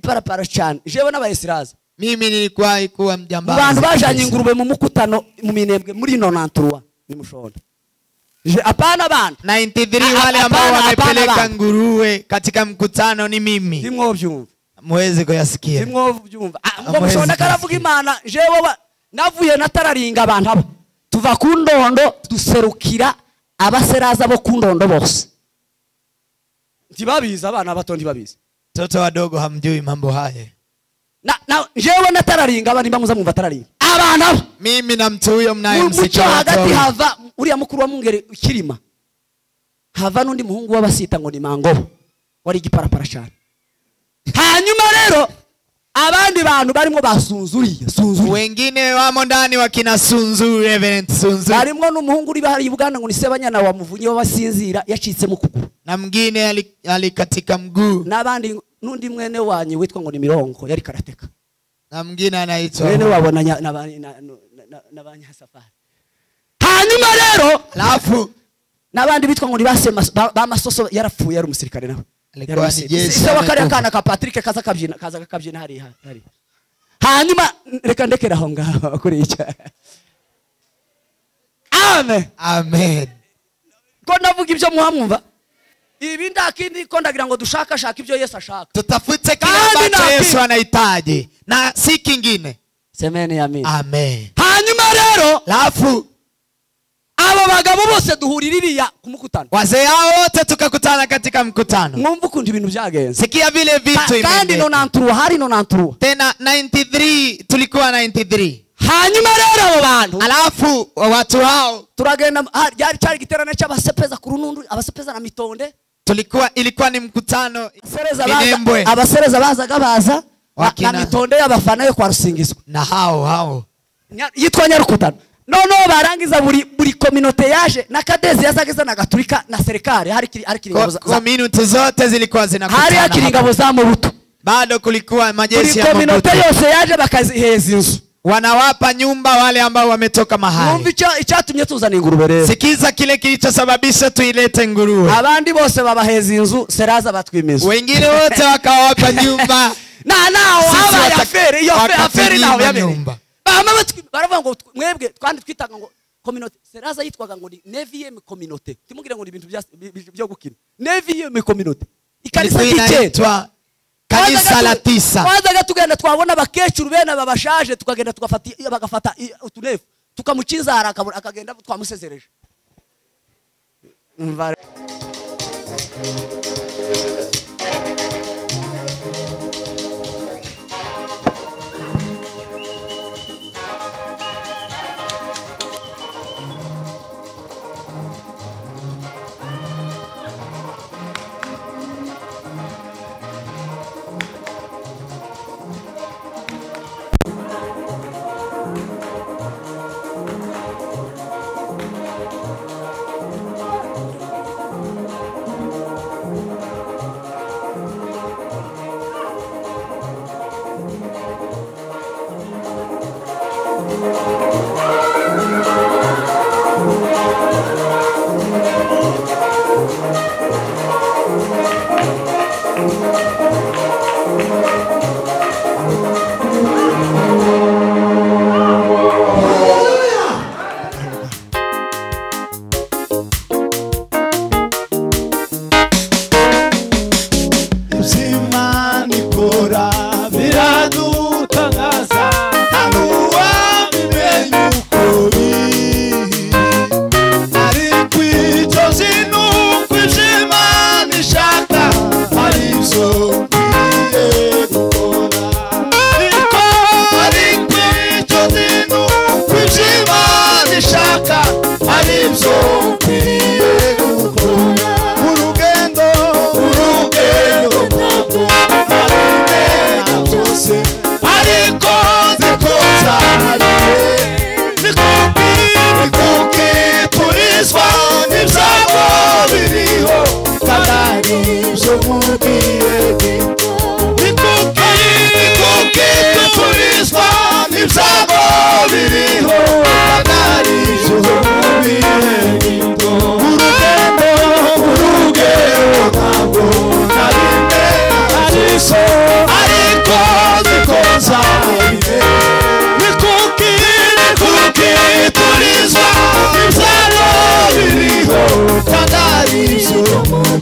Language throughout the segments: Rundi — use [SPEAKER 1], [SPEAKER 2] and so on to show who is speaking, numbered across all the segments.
[SPEAKER 1] igiparapara cyane jewe n'abayisiraza
[SPEAKER 2] Mimi nilikuwa kuwa mjambazi.
[SPEAKER 1] Bantu bajanye ingurube mu mukutano mu minembwe muri 93 ni mushonda. Hapana bana.
[SPEAKER 2] 93 wale ambao wamepeleka nguruwe katika mkutano ni mimi.
[SPEAKER 1] Simwovyumva.
[SPEAKER 2] Muweze kuyasikia.
[SPEAKER 1] Simwovyumva. Ngo mushonda karavuga Imana jewe navuye natararinga abantu abo. Tuva ku ndondo duserukira abaseraza bo ku ndondo bose. Ntibabizi abana bato ntibabizi.
[SPEAKER 2] Toto wadogo hamjui mambo haya.
[SPEAKER 1] Na jewe natararinga abandi mbamuza mwumva tararinga. Abana abo.
[SPEAKER 2] Mimi na mtu huyo mnayemsikia.
[SPEAKER 1] Hagati hava uriya mukuru wa mungere ukirima. Hava nundi muhungu w'abasita ngo ni mangobo. Wari igiparapara cyane. Hanyuma rero abandi bantu barimo basunzuriye, sunzuriye.
[SPEAKER 2] Wengine wamo ndani wakina Sunzu, Reverend Sunzu.
[SPEAKER 1] Barimo n'umuhungu uri bahari Uganda ngo ni Sebanyana wa muvunyi w'abasinzira yacitse mu kuguru.
[SPEAKER 2] Na mwingine alikatika mguu.
[SPEAKER 1] N'abandi nundi mwene wanyu witwa ngo ni Mirongo yari karateka.
[SPEAKER 2] Na mwingine anaitwa
[SPEAKER 1] mwene wabona na banyasafari. Hanyuma rero
[SPEAKER 2] alafu
[SPEAKER 1] n'abandi bitwa ngo ni ba masoso yarapfuye yari umusirikare nawe.
[SPEAKER 2] Alikuwa ni jeshi.
[SPEAKER 1] Sawa kare kana ka Patrick kaza kabyina kaza kabyina hari hari. Hanyuma reka ndekera aho ngaho kuri icyo. Amen.
[SPEAKER 2] Amen.
[SPEAKER 1] Ko navuga ibyo muhamwumva? Ibi ndakindi ko ndagira ngo dushaka shaka ibyo Yesu ashaka.
[SPEAKER 2] Tutafute kile ambacho Yesu anahitaji na si kingine.
[SPEAKER 1] Semeni amen.
[SPEAKER 2] Amen.
[SPEAKER 1] Hanyuma rero
[SPEAKER 2] alafu
[SPEAKER 1] abo bagabo bose duhuriririya kumukutano.
[SPEAKER 2] Wazee hao wote tukakutana katika mkutano.
[SPEAKER 1] Mwumva ukuntu ibintu byagenze.
[SPEAKER 2] Sikia vile vitu
[SPEAKER 1] kandi 93 hari 93.
[SPEAKER 2] Tena 93 tulikuwa 93.
[SPEAKER 1] Hanyuma rero abo bantu
[SPEAKER 2] alafu watu hao
[SPEAKER 1] turagenda ryari cyari giterane cy'abasepeza ku runundu abasepeza na mitonde.
[SPEAKER 2] Tulikuwa ilikuwa ni mkutano Minembwe.
[SPEAKER 1] Abasereza bazaga baza na mitonde y'abafana yo kwa Rusingiswa.
[SPEAKER 2] Na hao
[SPEAKER 1] yitwa Nyarukutano. No barangiza buri communauté yaje na kadezi yazageza na gaturika na serikali hari kiringabo za
[SPEAKER 2] community zote zilikuwa zinakutana.
[SPEAKER 1] Hari kiringabo za Mobutu.
[SPEAKER 2] Bado kulikuwa majeshi ya Mobutu.
[SPEAKER 1] Communauté yose yaje bakaziheza inzu.
[SPEAKER 2] Wanawapa nyumba wale ambao wametoka mahali.
[SPEAKER 1] Mwumva icyatumye tuzana ingurube rero.
[SPEAKER 2] Sikiza kile kilichosababisha tuilete nguruwe.
[SPEAKER 1] Abandi bose babaheza inzu seraza batwimiza.
[SPEAKER 2] Wengine wote wakawapa nyumba.
[SPEAKER 1] Na nao habaye afere iyo afere naho yabereye. Bama baravuga ngo mwebwe twandi twitaga ngo communauté seraza yitwaga ngo ni 9e communauté. Timugira ngo ni ibintu byo gukina. 9e communauté. Ikanisa ryitwa
[SPEAKER 2] kanisa la 9.
[SPEAKER 1] Twazaga tugenda twabona abakecuru bene babashaje tukagenda tugafata bagafata utunefu tukamukiza akagenda twamusezereje.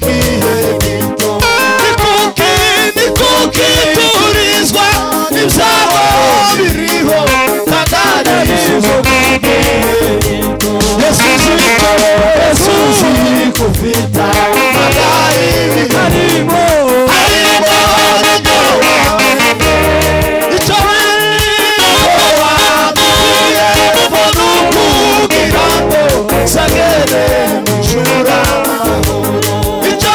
[SPEAKER 3] gihe gito. Ni kuki turizwa n'ibyabo biriho kandi ari mu gihe gito. Yesu ziko, Yesu ziko ufite amagare harimo harimo n'ibyo icyo wambwiye mbona ukugira ngo nsagere mu ijuru amahoro. Icyo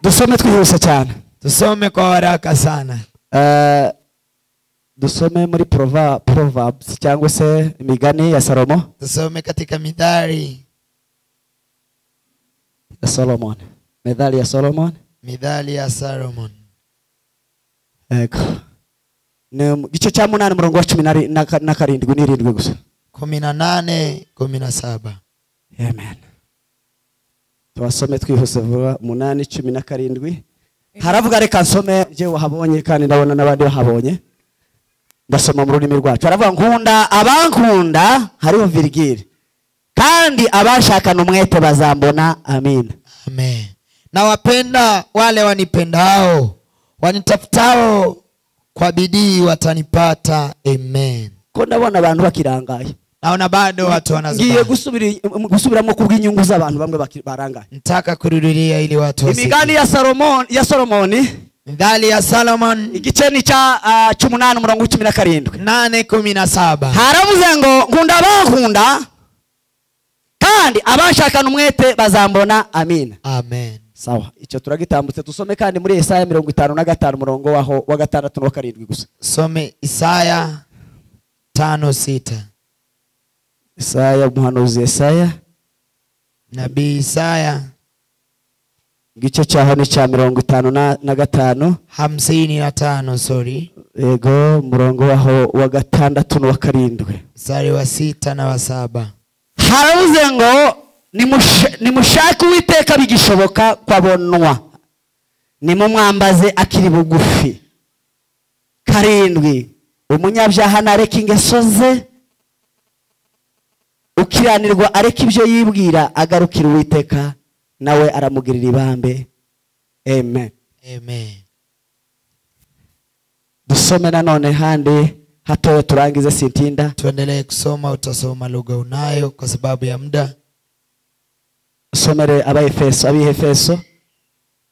[SPEAKER 1] Dusome twihuse cyane.
[SPEAKER 2] Tusome kwa haraka sana.
[SPEAKER 1] Dusome muri Proverbs cyangwa se imigani ya Salomo.
[SPEAKER 2] Tusome katika Mithali
[SPEAKER 1] ya Solomon. Mithali ya Solomon.
[SPEAKER 2] Mithali ya Solomon.
[SPEAKER 1] Ego. Ni gice cya 8 murongo wa 17 n'irindwi gusa.
[SPEAKER 2] 18 17.
[SPEAKER 1] Amen. Twasome twihuse vuba 8:17. Haravuga reka nsome je wahabonye kandi ndabona nabandi bahabonye. Ndasoma mu rurimi rwacu. Haravuga nkunda abankunda hariho virgile. Kandi abashakana umwete bazambona. Amen.
[SPEAKER 2] Amen. Nawapenda wale wanipendao, wanitafutao kwa bidii watanipata. Amen.
[SPEAKER 1] Ko ndabona abantu bakirangaye.
[SPEAKER 2] Naona bado watu wanazubaa.
[SPEAKER 1] Ngiye gusubiramo kubw'inyungu z'abantu bamwe barangaye.
[SPEAKER 2] Nitaka kurudilia ili watu wasikie.
[SPEAKER 1] Imigani ya Solomon, ya Solomoni.
[SPEAKER 2] Mithali ya Solomon
[SPEAKER 1] igice ni cha 18 murongo 17.
[SPEAKER 2] 8:17.
[SPEAKER 1] Haravuze ngo nkunda bankunda kandi abashakana umwete bazambona. Amen.
[SPEAKER 2] Amen.
[SPEAKER 1] Sawa, icyo turagitambutse tusome kandi muri Isaya 55 murongo waho wa 6 no 7 gusa.
[SPEAKER 2] Some Isaya 5:6.
[SPEAKER 1] Isaya umuhanuzi Isaya,
[SPEAKER 2] Nabii Isaya
[SPEAKER 1] igice cyaho ni cya 55
[SPEAKER 2] 55, sorry.
[SPEAKER 1] Yego, murongo waho wa 6 no 7.
[SPEAKER 2] Mstari wa 6 na wa 7.
[SPEAKER 1] Haravuze ngo nimushake Uwiteka bigishoboka kwabonwa, nimumwambaze akiri bugufi. 7 umunyabyaha nareka ingeso ze, ukiranirwa areka ibyo yibwira, agarukira Uwiteka nawe aramugirira ibambe. Amen.
[SPEAKER 2] Amen.
[SPEAKER 1] Dusome nanone handi hatoya turangize sintinda.
[SPEAKER 2] Tuendelee kusoma, utasoma lugha unayo kwa sababu ya muda.
[SPEAKER 1] Somere Abaefeso, Abihefeso,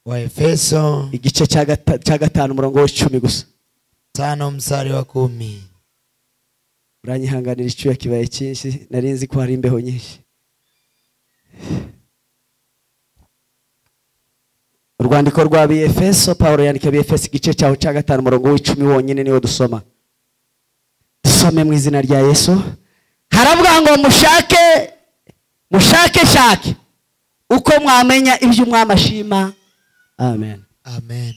[SPEAKER 2] Waefeso
[SPEAKER 1] igice cya 5 umurongo wa 10 gusa.
[SPEAKER 2] 5 mstari wa 10.
[SPEAKER 1] Uranyihanganira icyuya kibaye cyinshi, narinzi ko hari imbeho nyinshi. Urwandiko rwa Abefeso, Paulo yandika Abefeso igice cyaho cya 5 umurongo wa 10 wonyine niwo dusoma. Dusome mu izina rya Yesu. Haravuga ngo mushake mushake shake uko mwamenya ibyo umwamashima. Amen.
[SPEAKER 2] Amen.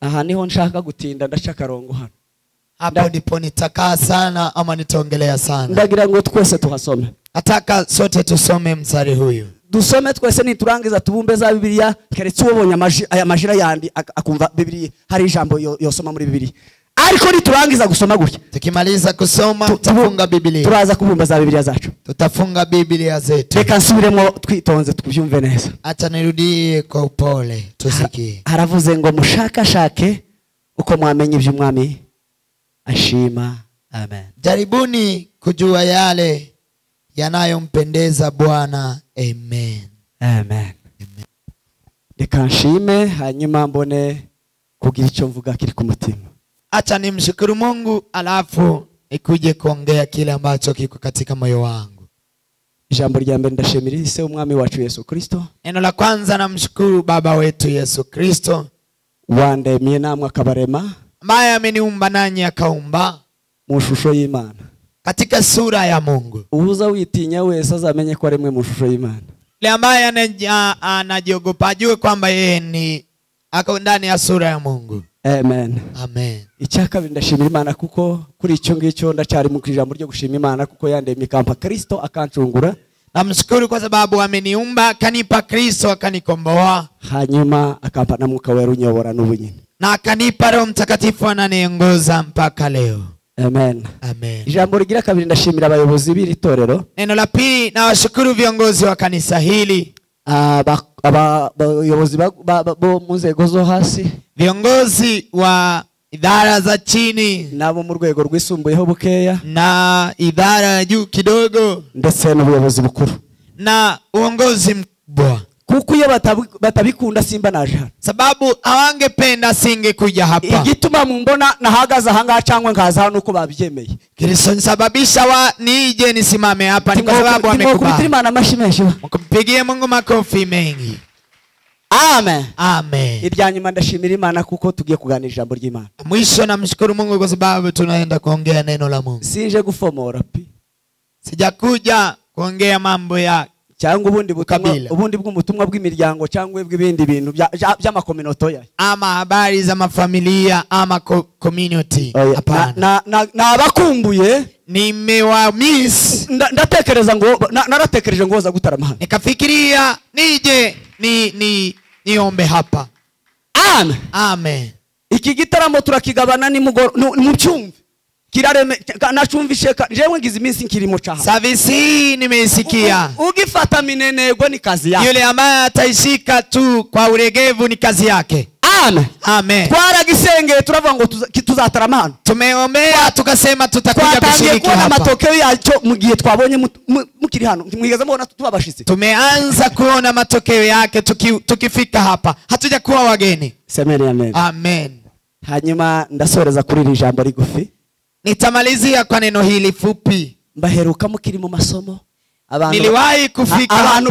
[SPEAKER 1] Aha niho nshaka gutinda, ndashaka rongo hano.
[SPEAKER 2] Hapo ndipo nitakaa sana ama nitaongelea sana.
[SPEAKER 1] Ndagira ngo twese tuhasome.
[SPEAKER 2] Nataka sote tusome mstari huyu.
[SPEAKER 1] Dusome twese niturangiza tubumbe za Bibiliya, keretse ubonye aya majira yandi akumva Bibiliya hari ijambo yosoma muri Bibiliya. Ariko niturangiza gusoma gutya,
[SPEAKER 2] tukimaliza kusoma tutafunga Biblia.
[SPEAKER 1] Turaza kubumba za Bibiliya zacu.
[SPEAKER 2] Tutafunga Biblia zetu.
[SPEAKER 1] Reka nsubiremo twitonze tubyumve neza.
[SPEAKER 2] Acha nirudie kwa upole tusikie.
[SPEAKER 1] Haravuze ngo mushakashake uko mwamenye ibyo umwami ashima. Amen.
[SPEAKER 2] Jaribuni kujua yale yanayompendeza Bwana. Amen.
[SPEAKER 1] Amen. Amen. Reka nshime hanyuma mbone kugira icyo mvuga kiri ku mutima.
[SPEAKER 2] Acha nimshukuru Mungu alafu nikuje kuongea kile ambacho kiko katika moyo wangu.
[SPEAKER 1] Ijambo rya mbere ndashimira ise umwami wacu Yesu Kristo.
[SPEAKER 2] Neno la kwanza namshukuru Baba wetu Yesu Kristo
[SPEAKER 1] wandemye namwe akabarema,
[SPEAKER 2] ambaye ameniumba nanyi akaumba
[SPEAKER 1] mu shusho y'Imana,
[SPEAKER 2] katika sura ya Mungu.
[SPEAKER 1] Uza witinya wese azamenye ko aremwe mu shusho y'Imana.
[SPEAKER 2] Yule ambaye anajiogopa ajue kwamba yeye ni ako ndani ya sura ya Mungu.
[SPEAKER 1] Amen.
[SPEAKER 2] Amen.
[SPEAKER 1] Icyakabiri ndashimira Imana kuko kuri icyo ngicyo ndacyari mu ijambo ryo gushima Imana kuko yandemye ikampa Kristo akancungura.
[SPEAKER 2] Namshukuru kwa sababu ameniumba akanipa Kristo akanikomboa,
[SPEAKER 1] hanyuma akampa na Mwuka Wera unyobora n'ubu nyine,
[SPEAKER 2] na akanipa Roho Mtakatifu ananiongoza mpaka leo.
[SPEAKER 1] Amen.
[SPEAKER 2] Amen.
[SPEAKER 1] Ijambo rigira kabiri ndashimira abayobozi b'iri torero.
[SPEAKER 2] Neno la pili nawashukuru viongozi wa kanisa hili.
[SPEAKER 1] Abayobozi bo mu nzego zo hasi,
[SPEAKER 2] viongozi wa idara za chini
[SPEAKER 1] nabo mu rwego rwisumbuyeho bukeya,
[SPEAKER 2] na idara ya juu kidogo,
[SPEAKER 1] ndetse n'ubuyobozi bukuru
[SPEAKER 2] na uongozi mkubwa.
[SPEAKER 1] Kuko iyo batabikunda simba naje hano,
[SPEAKER 2] sababu hawangependa singekuja hapa.
[SPEAKER 1] Igituma mumbona nahagaze ahangaha cyangwa nkaza hano uko babyemeye,
[SPEAKER 2] kilichonisababisha wa nije nisimame hapa ni kwa sababu wamekubali.
[SPEAKER 1] Imana amashi menshi,
[SPEAKER 2] mkumpigie Mungu makofi mengi.
[SPEAKER 1] Amen.
[SPEAKER 2] Amen.
[SPEAKER 1] Irya nyuma ndashimira Imana kuko tugiye kuganira ijambo ry'Imana.
[SPEAKER 2] Mwisho namshukuru Mungu kwa sababu tunaenda kuongea neno la Mungu.
[SPEAKER 1] Sinje gufomora pi,
[SPEAKER 2] sijakuja kuongea mambo ya
[SPEAKER 1] cyangwa ubundi butumwa, ubundi bw'umutumwa bw'imiryango cyangwa bw'ibindi bintu by'amakominoto ya,
[SPEAKER 2] ama habari za mafamilia ama community. Hapana.
[SPEAKER 1] Nabakumbuye,
[SPEAKER 2] nimewamiss.
[SPEAKER 1] Ndatekereza ngo naratekereje ngo za gutarama hano,
[SPEAKER 2] nikafikiria nije ni niombe hapa.
[SPEAKER 1] Amen.
[SPEAKER 2] Amen.
[SPEAKER 1] Iki gitaramo turakigabana ni mu cyumve kirareme nacumvishe jewe ngize iminsi nkirimo caha.
[SPEAKER 2] Service hii nimeisikia.
[SPEAKER 1] Ugifata minenego ni kazi yake.
[SPEAKER 2] Yule ambaye ataishika tu kwa uregevu ni kazi yake.
[SPEAKER 1] Amen.
[SPEAKER 2] Amen.
[SPEAKER 1] Twaragisengeye turavuga ngo tuzatarama hano.
[SPEAKER 2] Tumeombea tukasema tutakuja kushiriki hapa.
[SPEAKER 1] Matokeo yacyo mu gihe twabonye mukiri hano mwigeze mubona tubabashitse.
[SPEAKER 2] Tumeanza kuona matokeo yake tukifika hapa. Hatujakuwa wageni.
[SPEAKER 1] Semeni amen.
[SPEAKER 2] Amen.
[SPEAKER 1] Hanyuma ndasoreza kuri iri jambo rigufi.
[SPEAKER 2] Nitamalizia kwa neno hili fupi.
[SPEAKER 1] Mbaheruka mukiri mu masomo. Abantu
[SPEAKER 2] niliwahi kufika
[SPEAKER 1] abantu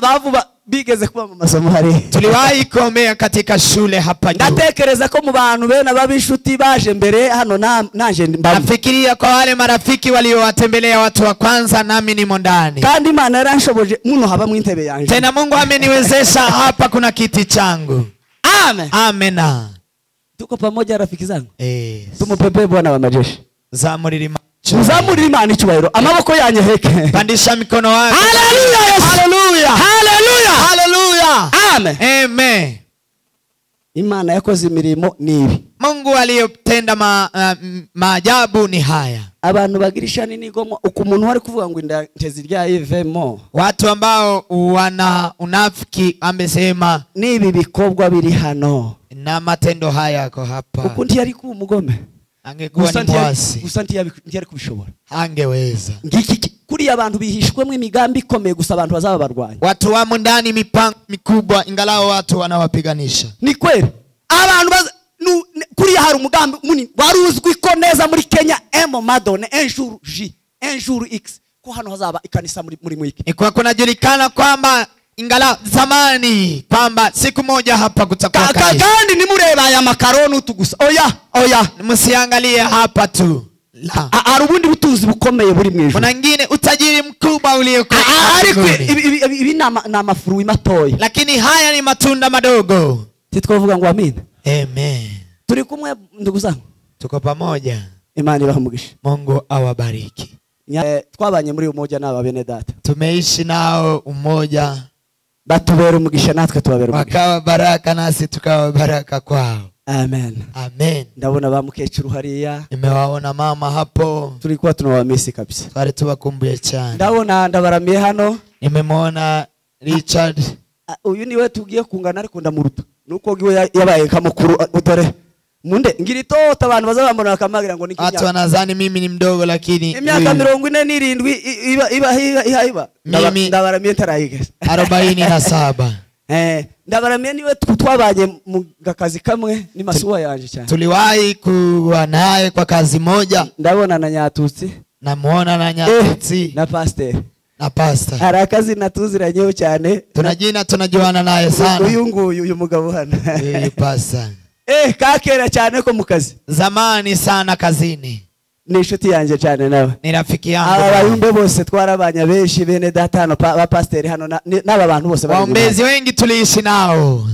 [SPEAKER 1] bavuba bigeze kuba mu masomo hari.
[SPEAKER 2] Tuliwahi kuombea katika shule hapa juu.
[SPEAKER 1] Ndatekereza ko mu bantu bena babishuti baje mbere hano nanje mbamu.
[SPEAKER 2] Nafikiria kwa wale marafiki waliowatembelea watu wa kwanza nami nimo ndani.
[SPEAKER 1] Kandi Imana yaranshoboje muno haba mu intebe yanje.
[SPEAKER 2] Tena Mungu ameniwezesha hapa kuna kiti changu.
[SPEAKER 1] Amen.
[SPEAKER 2] Amena.
[SPEAKER 1] Tuko pamoja rafiki zangu.
[SPEAKER 2] Yes.
[SPEAKER 1] Tumupepee Bwana wa majeshi. Zamurira Imana icyubahiro. Amaboko yanyu heke.
[SPEAKER 2] Pandisha mikono wako.
[SPEAKER 1] Hallelujah.
[SPEAKER 2] Hallelujah.
[SPEAKER 1] Hallelujah.
[SPEAKER 2] Hallelujah.
[SPEAKER 1] Amen.
[SPEAKER 2] Amen.
[SPEAKER 1] Imana yakoze imirimo nibi.
[SPEAKER 2] Mungu aliyotenda maajabu ni haya.
[SPEAKER 1] Abantu bagirisha ninigomo uko umuntu wari kuvuga ngo indantezi rya ivemo.
[SPEAKER 2] Watu ambao wana unafiki amesema
[SPEAKER 1] nibi bikobwa biri hano.
[SPEAKER 2] Na matendo haya yako hapa.
[SPEAKER 1] Uko ntiyari kuba umugome.
[SPEAKER 2] Angekuwa ni mwasi.
[SPEAKER 1] Gusa ntiyari kubishobora.
[SPEAKER 2] Angeweza.
[SPEAKER 1] Ngiki kuri abantu bihishwemo imigambi ikomeye gusa abantu bazaba barwanya.
[SPEAKER 2] Watu wamo ndani mipango mikubwa ingalao watu wanawapiganisha.
[SPEAKER 1] Ni kweli. Abantu kuri hari umugambi munini waruzwi ko neza muri Kenya M Madone un jour J un jour X ko hano hazaba ikanisa muri mwiki.
[SPEAKER 2] Ni kwa kunajulikana kwamba ingala zamani kwamba siku moja hapa kutakuwa kanisa.
[SPEAKER 1] Kandi nimureba aya makaroni utugusa. Oya, oya,
[SPEAKER 2] msiangalie hapa tu. La.
[SPEAKER 1] Hari ubundi butunzi bukomeye buri mu ijuru.
[SPEAKER 2] Kuna ngine utajiri mkubwa ulioko.
[SPEAKER 1] Ariko ibi na mafurui matoya.
[SPEAKER 2] Lakini haya ni matunda madogo.
[SPEAKER 1] Titwavuga ngo amen.
[SPEAKER 2] Amen.
[SPEAKER 1] Turi kumwe ndugu zangu.
[SPEAKER 2] Tuko pamoja.
[SPEAKER 1] Imana ibahe umugisha.
[SPEAKER 2] Mungu awabariki.
[SPEAKER 1] Twabanye muri umoja n'aba bene data.
[SPEAKER 2] Tumeishi nao umoja.
[SPEAKER 1] Batubera umugisha natwe tubabera umugisha.
[SPEAKER 2] Wakawa baraka nasi tukawa baraka kwao.
[SPEAKER 1] Amen.
[SPEAKER 2] Amen.
[SPEAKER 1] Ndabona ba mukecuru hariya.
[SPEAKER 2] Nimewaona mama hapo.
[SPEAKER 1] Tulikuwa tunawamisi kabisa.
[SPEAKER 2] Twari tubakumbuye cyane.
[SPEAKER 1] Ndabona ndabaramiye hano.
[SPEAKER 2] Nimemwona Richard.
[SPEAKER 1] Uyu niwe tugiye kungana ariko ndamuruta. Nuko giwe yabaye kamukuru utore. Munde ngiritoto abantu bazabambona bakamagira ngo nikinya.
[SPEAKER 2] Watu wanadhani mimi ni mdogo lakini
[SPEAKER 1] imyaka 47 iba iba. Ndabaramiye ntarayigeze.
[SPEAKER 2] 47.
[SPEAKER 1] Ndabaramiye niwe twabanye mu kazi kamwe ni masuwa yanje cyane.
[SPEAKER 2] Tuliwahi kuwa naye kwa kazi moja.
[SPEAKER 1] Ndabona na Nyatutsi.
[SPEAKER 2] Namuona na Nyatutsi.
[SPEAKER 1] Na pastor.
[SPEAKER 2] Na pastor.
[SPEAKER 1] Hari akazina tuziranyeho cyane.
[SPEAKER 2] Tuna jina tunajuana naye sana.
[SPEAKER 1] Uyu nguyu uyu mugabo hano.
[SPEAKER 2] Uyu pastor.
[SPEAKER 1] Kakera cyane ko mu kazi.
[SPEAKER 2] Zamani sana kazini.
[SPEAKER 1] Ni inshuti yanjye cyane nawe.
[SPEAKER 2] Ni rafiki yangu.
[SPEAKER 1] Aba bayumbe bose twarabanya benshi bene data hano ba pastor hano n'aba bantu bose bari.
[SPEAKER 2] Waombezi wengi tuliishi nao.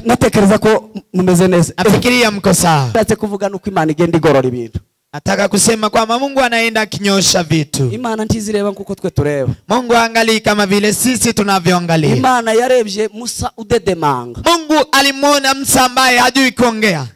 [SPEAKER 1] Natekereza ko mumeze neza.
[SPEAKER 2] Nafikiria mko sawa.
[SPEAKER 1] Ndatse kuvuga nuko Imana igenda igorora ibintu.
[SPEAKER 2] Nataka kusema kwamba Mungu anaenda akinyosha vitu.
[SPEAKER 1] Imana ntizireba nkuko twe tureba.
[SPEAKER 2] Mungu haangalii kama vile sisi tunavyoangalia.
[SPEAKER 1] Imana yarebye Musa udedemanga.
[SPEAKER 2] Mungu alimuona Musa ambaye hajui kuongea.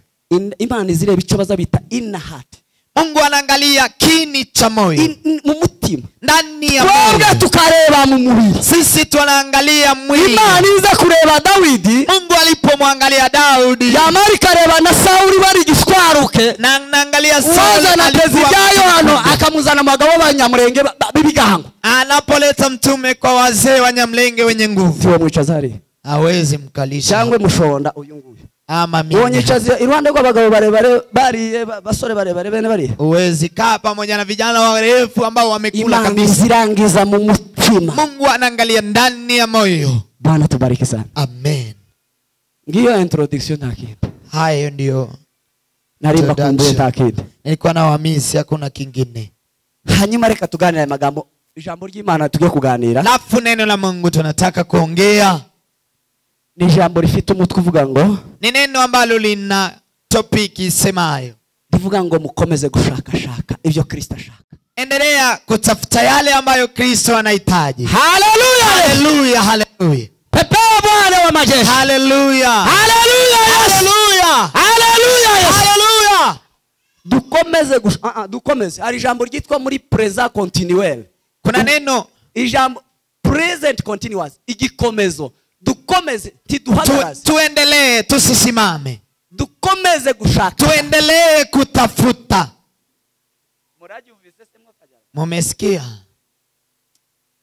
[SPEAKER 1] Imana izireba icyo bazabita inner heart.
[SPEAKER 2] Mungu anaangalia kini cha moyo.
[SPEAKER 1] Mu mutima.
[SPEAKER 2] Ndani ya moyo.
[SPEAKER 1] Tukareba mu mubiri.
[SPEAKER 2] Sisi tunaangalia mwili.
[SPEAKER 1] Imana iza kureba Dawidi.
[SPEAKER 2] Mungu alipomwangalia Daudi.
[SPEAKER 1] Yamari kareba na Sauli bari gishwaruke.
[SPEAKER 2] Na anaangalia Sauli
[SPEAKER 1] na Tezigayo hano akamuzana magabo b'abanyamurenge b'ibigango.
[SPEAKER 2] Anapoleta mtume kwa wazee wa Nyamulenge wenye nguvu.
[SPEAKER 1] Tiwe mwicaza
[SPEAKER 2] Hawezi mkalisha.
[SPEAKER 1] Cyangwe mushonda uyu nguyu.
[SPEAKER 2] Ama mimi.
[SPEAKER 1] Wonyicaza iruhande rw'abagabo barebare bariye basore barebare bene bariye.
[SPEAKER 2] Uwezi kaa pamoja na vijana warefu ambao wamekula kabisa.
[SPEAKER 1] Zirangiza mu mutima.
[SPEAKER 2] Mungu anaangalia ndani ya moyo.
[SPEAKER 1] Bwana tubariki sana.
[SPEAKER 2] Amen.
[SPEAKER 1] Ngiyo introduction nta kintu.
[SPEAKER 2] Hayo ndio.
[SPEAKER 1] Narimba kumbuye nta kintu.
[SPEAKER 2] Nilikuwa na wamisi hakuna kingine.
[SPEAKER 1] Hanyuma reka tuganire magambo ijambo ry'Imana tugiye kuganira.
[SPEAKER 2] Alafu neno la Mungu tunataka kuongea.
[SPEAKER 1] Ni jambo rifite umutwe uvuga ngo
[SPEAKER 2] ni neno ambalo lina topic isemayo.
[SPEAKER 1] Rivuga ngo mukomeze gushakashaka ibyo Kristo ashaka.
[SPEAKER 2] Endelea kutafuta yale ambayo Kristo anahitaji.
[SPEAKER 1] Haleluya!
[SPEAKER 2] Haleluya, haleluya.
[SPEAKER 1] Pepewa Bwana wa majeshi.
[SPEAKER 2] Haleluya.
[SPEAKER 1] Haleluya!
[SPEAKER 2] Haleluya.
[SPEAKER 1] Haleluya!
[SPEAKER 2] Haleluya.
[SPEAKER 1] Dukomeze dukomeze. Hari jambo ryitwa muri present continuel.
[SPEAKER 2] Kuna neno
[SPEAKER 1] ijambo present continuous, igikomezo. Dukomeze tiduhagaze.
[SPEAKER 2] Tuendelee, tusisimame.
[SPEAKER 1] Dukomeze gushaka.
[SPEAKER 2] Tuendelee kutafuta. Mumesikia?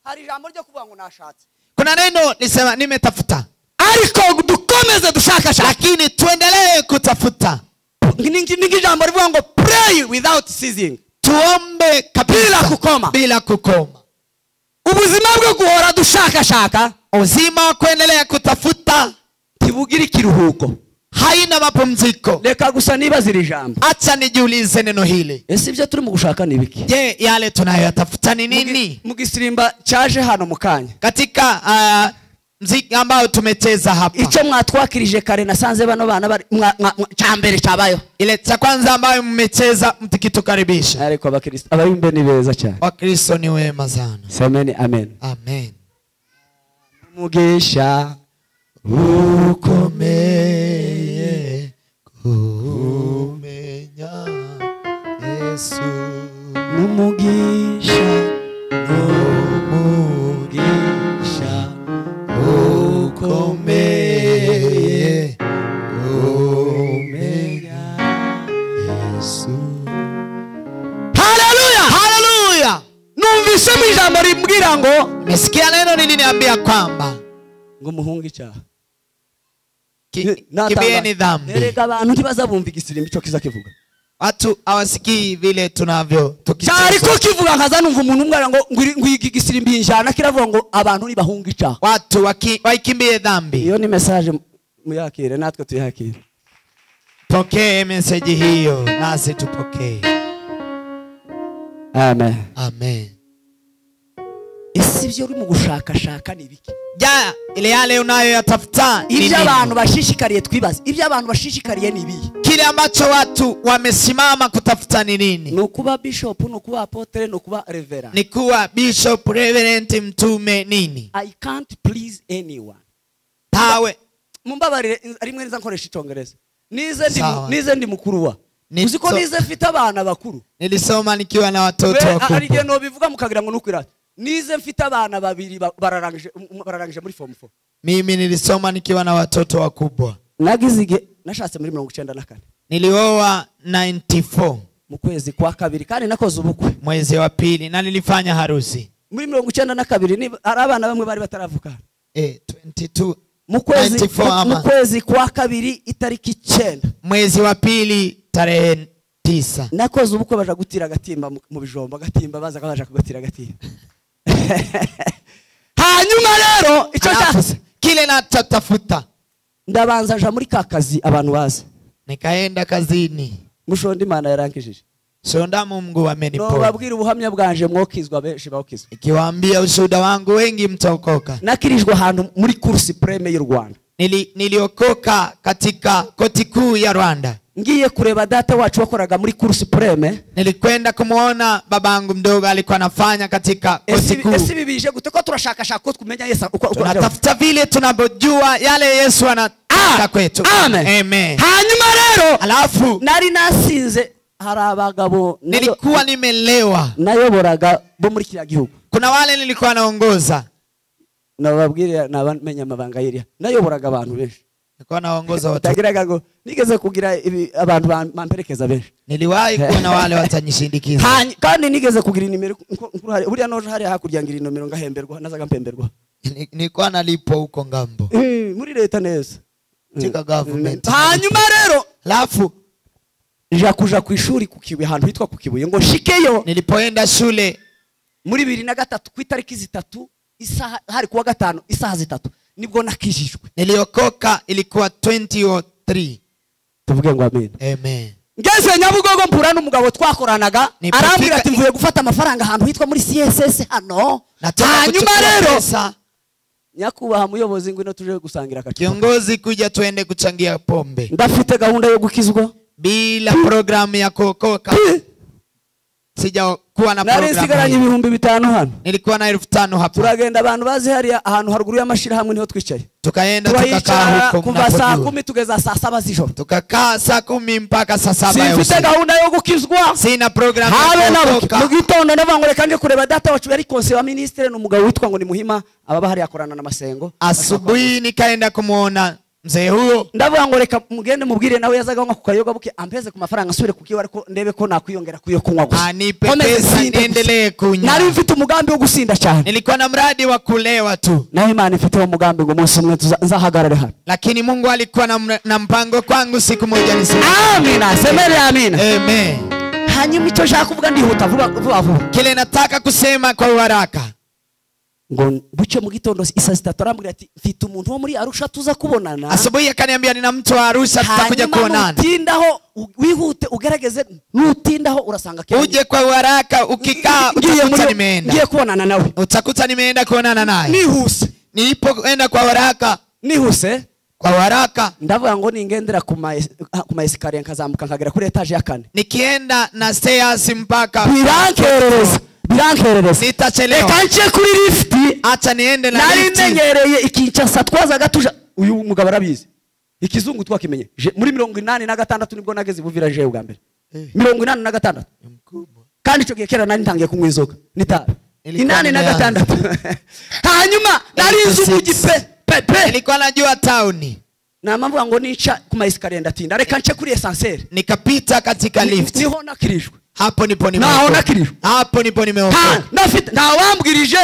[SPEAKER 1] Hari jambo ryo kuvuga ngo nashatse.
[SPEAKER 2] Kuna neno nisema nimetafuta.
[SPEAKER 1] Ariko dukomeze dushakashaka.
[SPEAKER 2] Lakini tuendelee kutafuta.
[SPEAKER 1] Ningi jambo rivuga ngo pray without ceasing.
[SPEAKER 2] Tuombe kabisa
[SPEAKER 1] bila kukoma.
[SPEAKER 2] Bila kukoma.
[SPEAKER 1] Ubuzima bwo guhora dushakashaka,
[SPEAKER 2] uzima wa kuendelea kutafuta
[SPEAKER 1] tibugira ikiruhuko.
[SPEAKER 2] Haina mapumziko.
[SPEAKER 1] Reka gusa nibazira ijambo.
[SPEAKER 2] Acha nijiulize neno hili.
[SPEAKER 1] Ese ibyo turi mu gushaka ni biki?
[SPEAKER 2] Je, yale tunayotafuta ni nini?
[SPEAKER 1] Mu gisirimba cyaje hano mukanya.
[SPEAKER 2] Katika mziki ambao tumecheza hapa.
[SPEAKER 1] Icyo mwatwakirije kare nasanze bano bana bari cyambere cyabayo.
[SPEAKER 2] Ile cha kwanza ambayo mmecheza mtikitukaribisha.
[SPEAKER 1] Ariko abakristo abayumbe ni beza cyane.
[SPEAKER 2] Wakristo ni wema sana.
[SPEAKER 1] Semeni amen.
[SPEAKER 2] Amen.
[SPEAKER 1] Mugisha
[SPEAKER 2] ukomeye kumenya Yesu.
[SPEAKER 1] Numugisha numugisha ukomeye kumenya
[SPEAKER 2] Yesu.
[SPEAKER 1] Haleluya!
[SPEAKER 2] Haleluya!
[SPEAKER 1] Numvise ijambo rimbwira ngo
[SPEAKER 2] nimesikia neno niliniambia kwamba
[SPEAKER 1] ngo muhunge icyaha.
[SPEAKER 2] Kimbieni dhambi.
[SPEAKER 1] Erega abantu ntibazabumva igisirimba ico kiza kivuga.
[SPEAKER 2] Watu hawasikii vile tunavyo tukicheza.
[SPEAKER 1] Cyariko kivuga nkaza numva umuntu umwe ngo ngwigi igisirimba injana kiravuga ngo abantu nibahunga icyaha.
[SPEAKER 2] Watu waikimbie dhambi.
[SPEAKER 1] Iyo ni message muyakire natwe tuyakire.
[SPEAKER 2] Pokee message hiyo nasi tupokee.
[SPEAKER 1] Amen.
[SPEAKER 2] Amen.
[SPEAKER 1] Ese ibyo uri mu gushakashaka ni biki?
[SPEAKER 2] Ja, ile yale unayoyatafuta ni
[SPEAKER 1] ibyo abantu bashishikariye twibaze. Ibyo abantu bashishikariye ni ibihe?
[SPEAKER 2] Kile ambacho watu wamesimama kutafuta ni nini?
[SPEAKER 1] Ni ukuba bishop, ni ukuba apotre, ni ukuba reverend.
[SPEAKER 2] Ni kuwa bishop, reverend, mtume nini?
[SPEAKER 1] I can't please anyone.
[SPEAKER 2] Tawe
[SPEAKER 1] mumbabarire rimwe niza nkoresha icongereza. Nize ndi mukuru wa. Uziko nize mfite abana bakuru.
[SPEAKER 2] Nilisoma nikiwa na watoto wakubwa.
[SPEAKER 1] Hari igihe no bivuga mukagira ngo nukwirata. Nize mfite abana babiri bararangije muri form 4.
[SPEAKER 2] Mimi nilisoma nikiwa na watoto wakubwa.
[SPEAKER 1] Nagizige nashatse muri 94.
[SPEAKER 2] Nilioa 94
[SPEAKER 1] mu kwezi kwa kabiri kandi nakoze ubukwe
[SPEAKER 2] mwezi wa pili na nilifanya harusi.
[SPEAKER 1] Muri 92 ni ari abana bamwe bari bataravuka.
[SPEAKER 2] 22
[SPEAKER 1] mu kwezi kwa kabiri itariki 9.
[SPEAKER 2] Mwezi wa pili tarehe 9.
[SPEAKER 1] Nakoze ubukwe baja gutira agatimba mu bijombo agatimba baza kabaja kugatira agatimba. Hanyuma rero icyo cyase
[SPEAKER 2] kile natafuta
[SPEAKER 1] ndabanza nja muri kakazi abantu bazi.
[SPEAKER 2] Nikaenda kazini.
[SPEAKER 1] Mushondi Imana yarankijije.
[SPEAKER 2] Sonda Mungu ameniponya.
[SPEAKER 1] No babwira ubuhamya bwanje mwokizwa benshi bakizwa.
[SPEAKER 2] Ikiwaambia ushuhuda wangu wengi mtaokoka.
[SPEAKER 1] Nakirijwe ahantu muri Cour Supreme y'u Rwanda.
[SPEAKER 2] Niliokoka katika koti kuu ya Rwanda.
[SPEAKER 1] Ngiye kureba data wacu wakoraga muri Cour Supreme.
[SPEAKER 2] Nilikwenda kumuona babangu mdogo alikuwa anafanya katika koti kuu.
[SPEAKER 1] Ese bibije gute ko turashakashaka ko kumenya Yesu uko
[SPEAKER 2] tunatafuta vile tunabojua yale Yesu anataka kwetu.
[SPEAKER 1] Amen.
[SPEAKER 2] Amen.
[SPEAKER 1] Hanyuma rero
[SPEAKER 2] alafu
[SPEAKER 1] nari nasinze hari abagabo
[SPEAKER 2] nilikuwa nimelewa
[SPEAKER 1] nayoboraga bo muri kiriya gihugu.
[SPEAKER 2] Kuna wale nilikuwa naongoza.
[SPEAKER 1] Nababwira nabamenya amabanga yiriya. Nayoboraga abantu benshi.
[SPEAKER 2] Nilikuwa naongoza watu.
[SPEAKER 1] Tagiraga ngo nigeze kugira abantu bamperekeza benshi.
[SPEAKER 2] Niliwahi kuona wale watanishindikiza.
[SPEAKER 1] Kandi nigeze kugira inimero nkuru hari buriya noje hari hakurya ngira inomero ngahemberwa nazaga mpemberwa.
[SPEAKER 2] Nilikuwa nalipo huko ngambo.
[SPEAKER 1] Muri leta neza.
[SPEAKER 2] Katika government.
[SPEAKER 1] Hanyuma rero
[SPEAKER 2] alafu
[SPEAKER 1] nja kuja ku ishuri kukibuye ahantu hitwa kukibuye ngo shikeyo.
[SPEAKER 2] Nilipoenda shule
[SPEAKER 1] muri 2003 ku itariki zitatu isaha hari kuwa gatano isaha zitatu nibwo nakijijwe.
[SPEAKER 2] Niliokoka ilikuwa 2003.
[SPEAKER 1] Tuvuge ngo amen.
[SPEAKER 2] Amen.
[SPEAKER 1] Ngeze Nyabugogo mpura n'umugabo twakoranaga arambwira ati mvuye gufata amafaranga ahantu hitwa muri CSS hano. Hanyuma rero nyakubaha muyobozi ngwino tuje gusangira akacupa.
[SPEAKER 2] Kiongozi kuja tuende kuchangia pombe.
[SPEAKER 1] Ndafite gahunda yo gukizwa
[SPEAKER 2] bila programu ya kuokoka. Sijakuwa na programu.
[SPEAKER 1] Nari nsigaranye 5000 hano.
[SPEAKER 2] Nilikuwa na 5000 hapa.
[SPEAKER 1] Turagenda abantu bazi hariya ahantu haruguru y'amashirahamwe niho twicaye.
[SPEAKER 2] Tukaenda tukakaa huko
[SPEAKER 1] kuva saa 10 tugeza saa 7 z'ijoro.
[SPEAKER 2] Tukakaa saa 10 mpaka saa 7 ya usiku.
[SPEAKER 1] Sifite gahunda yo gukizwa.
[SPEAKER 2] Sina programu ya kuokoka.
[SPEAKER 1] Mu gitondo ndavuga ngo reka nje kureba data wacu yari conseiller wa ministre n'umugabo witwa ngo ni Muhima ababa hari akorana na Masengo.
[SPEAKER 2] Asubuhi nikaenda kumuona mzee huyo.
[SPEAKER 1] Ndavuga ngo reka mugende mubwire nawe yazaga nko kukayoga buke ampeze ku mafaranga asubire kukiwa ariko ndebe ko nakwiyongera kuyo kunywa gusa.
[SPEAKER 2] Anipe pesa niendelee kunywa.
[SPEAKER 1] Nari mfite umugambi wo gusinda cyane.
[SPEAKER 2] Nilikuwa na mradi wa kulewa tu.
[SPEAKER 1] Naho Imana ifite umugambi ngo umunsi umwe nzahagarare hano.
[SPEAKER 2] Lakini Mungu alikuwa na mpango kwangu siku moja nisimame.
[SPEAKER 1] Amina, semele amina.
[SPEAKER 2] Amen.
[SPEAKER 1] Hanyuma icyo nshaka kuvuga ndihuta vuba vuba vuba.
[SPEAKER 2] Kile nataka kusema kwa haraka.
[SPEAKER 1] Ngo buce mu gitondo isa zitatu arambwira ati mfite umuntu wo muri Arusha tuza kubonana.
[SPEAKER 2] Asubuhi akaniambia nina mtu wa Arusha tutakuja kuonana.
[SPEAKER 1] Nutindaho wihute ugerageze nutindaho urasanga kile.
[SPEAKER 2] Uje kwa haraka ukikaa utakuta nimeenda.
[SPEAKER 1] Ngiye kuonana nawe.
[SPEAKER 2] Utakuta nimeenda kuonana naye.
[SPEAKER 1] Nihuse.
[SPEAKER 2] Nilipoenda kwa haraka.
[SPEAKER 1] Nihuse.
[SPEAKER 2] Kwa haraka.
[SPEAKER 1] Ndavuga ngo ningendera ku ma escalier nkazamuka nkagera kuri etage ya kane.
[SPEAKER 2] Nikienda na stairs mpaka
[SPEAKER 1] birankerereza. Birankerereza.
[SPEAKER 2] Nitachelewa.
[SPEAKER 1] Reka nce kuri lift.
[SPEAKER 2] Acha niende na lift.
[SPEAKER 1] Nari menyereye ikinshasa twazaga tuja uyu mugabo arabizi. Ikizungu twakimenye. Muri 86 nibwo nageze Buvira je ubwa mbere. 86. Kandi ico gihe kera nari ntangiye kunywa inzoga. Nitabe. 86. Hanyuma nari nzi umugi pe pe.
[SPEAKER 2] Nilikuwa najua town.
[SPEAKER 1] Na mamvuga ngo nica ku ma escalier ndatinda. Reka nce kuri ascenseur.
[SPEAKER 2] Nikapita katika lift.
[SPEAKER 1] Niho nakirijwe.
[SPEAKER 2] Hapo nipo nimeokoka. Hapo nipo nimeokoka.
[SPEAKER 1] Ndafite ntawambwirije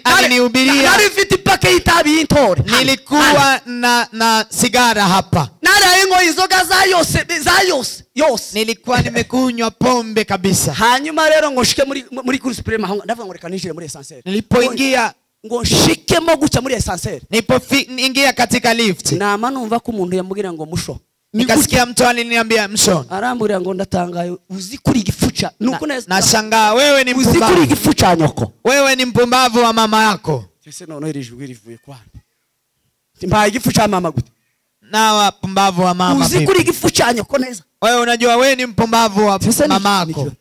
[SPEAKER 2] alinihubiria.
[SPEAKER 1] Nari mfite ipake y'itabi y'intore.
[SPEAKER 2] Nilikuwa na sigara hapa.
[SPEAKER 1] Naraye ngo inzoga za yose yose.
[SPEAKER 2] Nilikuwa nimekunywa pombe kabisa.
[SPEAKER 1] Hanyuma rero ngo nshike muri Cour Supreme ndavuga ngo reka ninjire muri ascenseur.
[SPEAKER 2] Nilipoingia
[SPEAKER 1] ngo nshikemo guca muri ascenseur.
[SPEAKER 2] Nilipoingia katika lift.
[SPEAKER 1] Nama numva ko umuntu yambwira ngo musho.
[SPEAKER 2] Nikasikia mtu aliniambia mshon.
[SPEAKER 1] Arambwira ngo ndatangaye uzi kuri igifuca. Nuko neza.
[SPEAKER 2] Nashangaa wewe ni mpumbavu.
[SPEAKER 1] Uzi kuri igifuca nyoko.
[SPEAKER 2] Wewe ni mpumbavu wa mama yako.
[SPEAKER 1] Sese none iri jwi rivuye kwa. Mbaye igifuca mama gute?
[SPEAKER 2] Nawa mpumbavu wa mama.
[SPEAKER 1] Uzi kuri igifuca nyoko neza.
[SPEAKER 2] Wewe unajua wewe ni mpumbavu wa mama yako.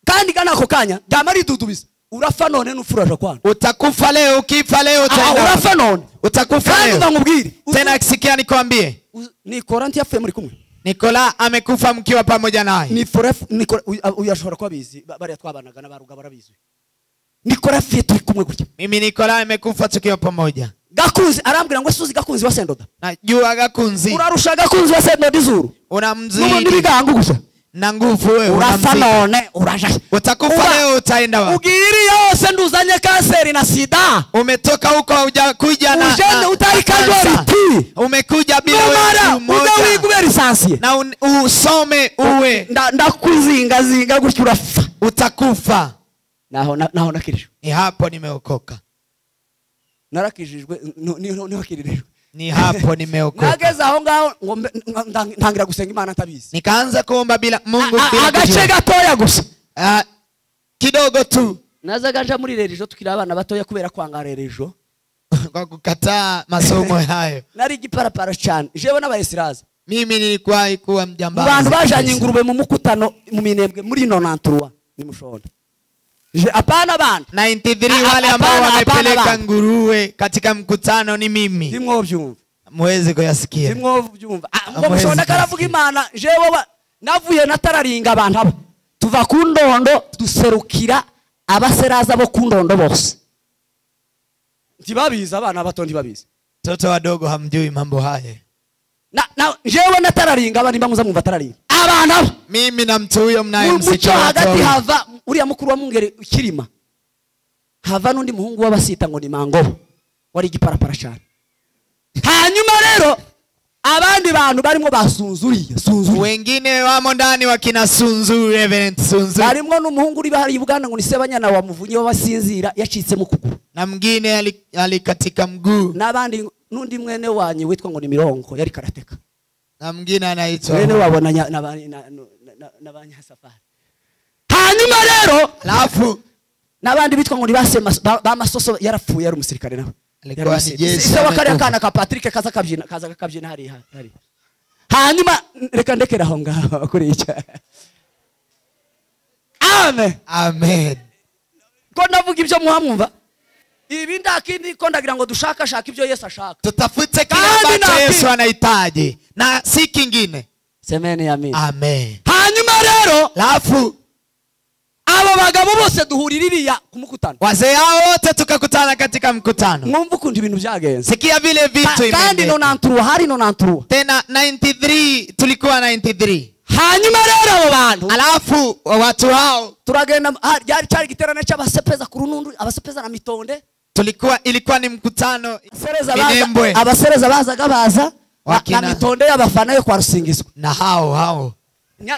[SPEAKER 1] Kandi kana ako kanya ndamari dudubiza. Urafa none nufuraje kwana.
[SPEAKER 2] Utakufa leo ukifa leo utaenda.
[SPEAKER 1] Urafa none.
[SPEAKER 2] Utakufa leo.
[SPEAKER 1] Kandi ndamubwire.
[SPEAKER 2] Tena sikia nikwambie.
[SPEAKER 1] Nikola ntiyapfuye muri kumwe.
[SPEAKER 2] Nikola amekufa mkiwa pamoja naye.
[SPEAKER 1] Nikola uyu ashobora kuba abizi bariya twabanaga n'abaruga barabizi. Nikola apfuye turi kumwe gutya.
[SPEAKER 2] Mimi Nikola amekufa tukiwa pamoja.
[SPEAKER 1] Gakunzi arambwira ngo suzi Gakunzi wa Sendoda.
[SPEAKER 2] Najua Gakunzi.
[SPEAKER 1] Urarusha Gakunzi wa Sendoda izuru.
[SPEAKER 2] Unamzidi.
[SPEAKER 1] N'ubundi bigango gusa.
[SPEAKER 2] Na nguvu wewe
[SPEAKER 1] urafa none uraja.
[SPEAKER 2] Utakufa leo utaenda wapi?
[SPEAKER 1] Ugiri yose nduzanye kanseri na sida.
[SPEAKER 2] Umetoka huko hujakuja na
[SPEAKER 1] ujende utari casualty.
[SPEAKER 2] Umekuja bila wewe
[SPEAKER 1] mmoja. Uja lisansi.
[SPEAKER 2] Na usome uwe.
[SPEAKER 1] Ndakuzinga zinga gutyo urafa.
[SPEAKER 2] Utakufa.
[SPEAKER 1] Naho nakirijwe.
[SPEAKER 2] Ni hapo nimeokoka.
[SPEAKER 1] Narakijijwe niho.
[SPEAKER 2] Ni hapo nimeokoka.
[SPEAKER 1] Nageza aho ngaho ngo ntangira gusenga Imana ntabizi.
[SPEAKER 2] Nikaanza kuomba bila Mungu bila.
[SPEAKER 1] Agace gatoya gusa.
[SPEAKER 2] Kidogo tu.
[SPEAKER 1] Nazaga nja muri religion tukiri abana batoya kubera kwanga religion.
[SPEAKER 2] Kwa kukataa masomo hayo.
[SPEAKER 1] Nari giparapara cyane. Jewe n'abayisiraza.
[SPEAKER 2] Mimi nilikuwa kuwa mjambazi.
[SPEAKER 1] Abantu bajanye ingurube mu mukutano mu minembwe muri 93 ni mushonda. Hapana bana.
[SPEAKER 2] 93 wale ambao wamepeleka nguruwe katika mkutano ni mimi.
[SPEAKER 1] Simwovyumva.
[SPEAKER 2] Muweze kuyasikia.
[SPEAKER 1] Simwovyumva. Ngo mushonda karavuga Imana jewe navuye natararinga abantu abo. Tuva ku ndondo duserukira abaseraza bo ku ndondo bose. Ntibabizi abana bato ntibabizi.
[SPEAKER 2] Toto wadogo hamjui mambo haya.
[SPEAKER 1] Na jewe natararinga abandi mbamuza mumva tararinga. Abana abo.
[SPEAKER 2] Mimi na mtu huyo mnayemsikia.
[SPEAKER 1] Hagati hava uriya mukuru wa mungere kirima. Hava nundi muhungu w'abasita ngo ni mangobo. Wari igiparapara cyane. Hanyuma rero abandi bantu barimo basunzuriye, sunzuriye.
[SPEAKER 2] Wengine wamo ndani wakina Sunzu, Reverend Sunzu.
[SPEAKER 1] Barimo n'umuhungu uri bahari Uganda ngo ni Sebanyana wa Muvunyi w'abasinzira yacitse mu kuguru.
[SPEAKER 2] Na mwingine alikatika mguu.
[SPEAKER 1] N'abandi nundi mwene wanyu witwa ngo ni Mirongo yari karateka.
[SPEAKER 2] Na mwingine anaitwa
[SPEAKER 1] mwene wabona na banyasafari. Hanyuma rero
[SPEAKER 2] alafu
[SPEAKER 1] n'abandi bitwa ngo ni ba masoso yarapfuye yari umusirikare nawe.
[SPEAKER 2] Alikuwa ni jeshi.
[SPEAKER 1] Sawa kariya kana ka Patrick kaza kabyina hari. Hanyuma reka ndekera aho ngaho kuri icyo. Amen.
[SPEAKER 2] Amen.
[SPEAKER 1] Ko navuga ibyo muhamwumva? Ibi ndakindi ko ndagira ngo dushaka shaka ibyo Yesu ashaka.
[SPEAKER 2] Tutafute kile ambacho Yesu anahitaji na si kingine.
[SPEAKER 1] Semeni amen.
[SPEAKER 2] Amen.
[SPEAKER 1] Hanyuma rero
[SPEAKER 2] alafu
[SPEAKER 1] abo bagabo bose duhuriririya ku mukutano.
[SPEAKER 2] Wazee hao wote tukakutana katika mkutano.
[SPEAKER 1] Mwumva ukuntu ibintu byagenze.
[SPEAKER 2] Sikia vile vitu
[SPEAKER 1] kandi 93 hari 93.
[SPEAKER 2] Tena 93 tulikuwa 93.
[SPEAKER 1] Hanyuma rero abo bantu
[SPEAKER 2] alafu watu hao
[SPEAKER 1] turagenda ryari cyari giterane cy'abasepeza ku runundu abasepeza na mitonde.
[SPEAKER 2] Tulikuwa ilikuwa ni mkutano Minembwe.
[SPEAKER 1] Abasereza bazaga baza na mitonde y'abafana yo kwa Rusingizwa.
[SPEAKER 2] Na hao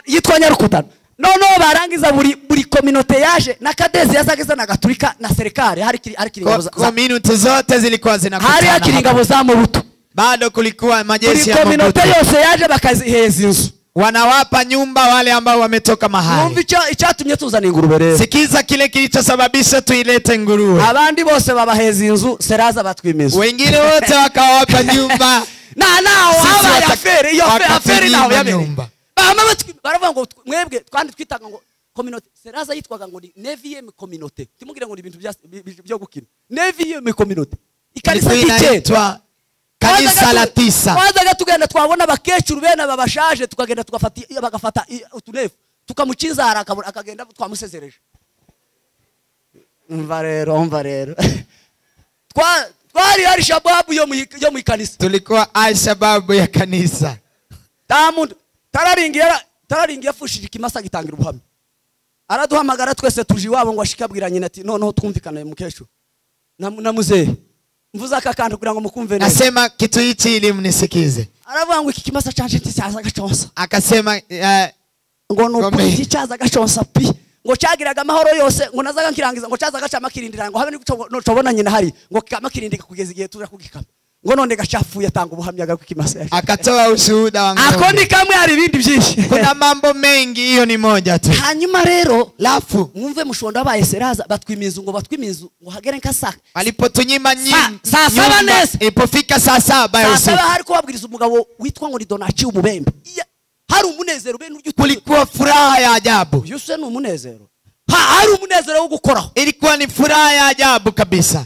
[SPEAKER 1] yitwa Nyarukutano. No barangiza buri communauté yaje na kadezi yazageza na gaturika na serikali hari ingabo za
[SPEAKER 2] community zote zilikuwa zinakutana.
[SPEAKER 1] Hari ingabo za Mobutu.
[SPEAKER 2] Bado kulikuwa majeshi ya Mobutu.
[SPEAKER 1] Communauté yose yaje bakaziheza inzu.
[SPEAKER 2] Wanawapa nyumba wale ambao wametoka mahali.
[SPEAKER 1] Mwumva icyatumye tuzana ingurube rero.
[SPEAKER 2] Sikiza kile kilichosababisha tuilete nguruwe.
[SPEAKER 1] Abandi bose babaheza inzu seraza batwimiza.
[SPEAKER 2] Wengine wote wakawapa nyumba.
[SPEAKER 1] Na nao habaye afere iyo afere naho yabere. Baravuga ngo mwebwe twandi twitaga ngo communauté seraza yitwaga ngo ni 9e communauté. Timugire ngo ni ibintu byo gukina. 9e communauté. Ikanisa ryitwa
[SPEAKER 2] kanisa la 9.
[SPEAKER 1] Twazaga tugenda twabona abakecuru bene babashaje tukagenda tugafata bagafata utunefu tukamukinzara akagenda twamusezereje. Umva rero. Twari ari shababu yo mu ikanisa.
[SPEAKER 2] Tulikuwa al shababu ya kanisa.
[SPEAKER 1] Tamuntu tararingiye afushije ikimasa gitangira ubuhamya. Araduhamagara twese tuje iwabo ngo ashikabwira nyina ati noneho twumvikana mukesho na muzee. Mvuza aka kantu kugira ngo mukumve neza.
[SPEAKER 2] Nasema kitu hichi ili mnisikize.
[SPEAKER 1] Aravuga ngo iki kimasa canje nticyaza gaconsa.
[SPEAKER 2] Akasema
[SPEAKER 1] ngo nuko iki cyaza gaconsa pi ngo cyagiraga amahoro yose ngo nazaga nkirangiza ngo cyaza gacama kirindira ngo habe ni cobona nyina hari ngo kama kirindika kugeza igihe tuja kugikama. Ngo none gachafuye atanga ubuhamya bwa kimasa.
[SPEAKER 2] Akatoa ushuhuda wangu.
[SPEAKER 1] Ako ni kamwe hari ibindi byinshi.
[SPEAKER 2] Kuna mambo mengi, hiyo ni moja tu.
[SPEAKER 1] Hanyuma rero
[SPEAKER 2] lafu
[SPEAKER 1] mwumve mushonda abaye seraza batwimiza ngo hagere nka saa.
[SPEAKER 2] Alipotunyima nyinyi
[SPEAKER 1] saa 7 neza.
[SPEAKER 2] Ilipofika saa 7 ya usiku.
[SPEAKER 1] Saa 7 hari kubabwiriza umugabo witwa ngo ni Donaci umubembe. Hari umunezero bene uryo
[SPEAKER 2] kulikuwa furaha ya ajabu.
[SPEAKER 1] Yose ni umunezero. Hari umunezero wo gukoraho.
[SPEAKER 2] Ilikuwa ni furaha ya ajabu kabisa.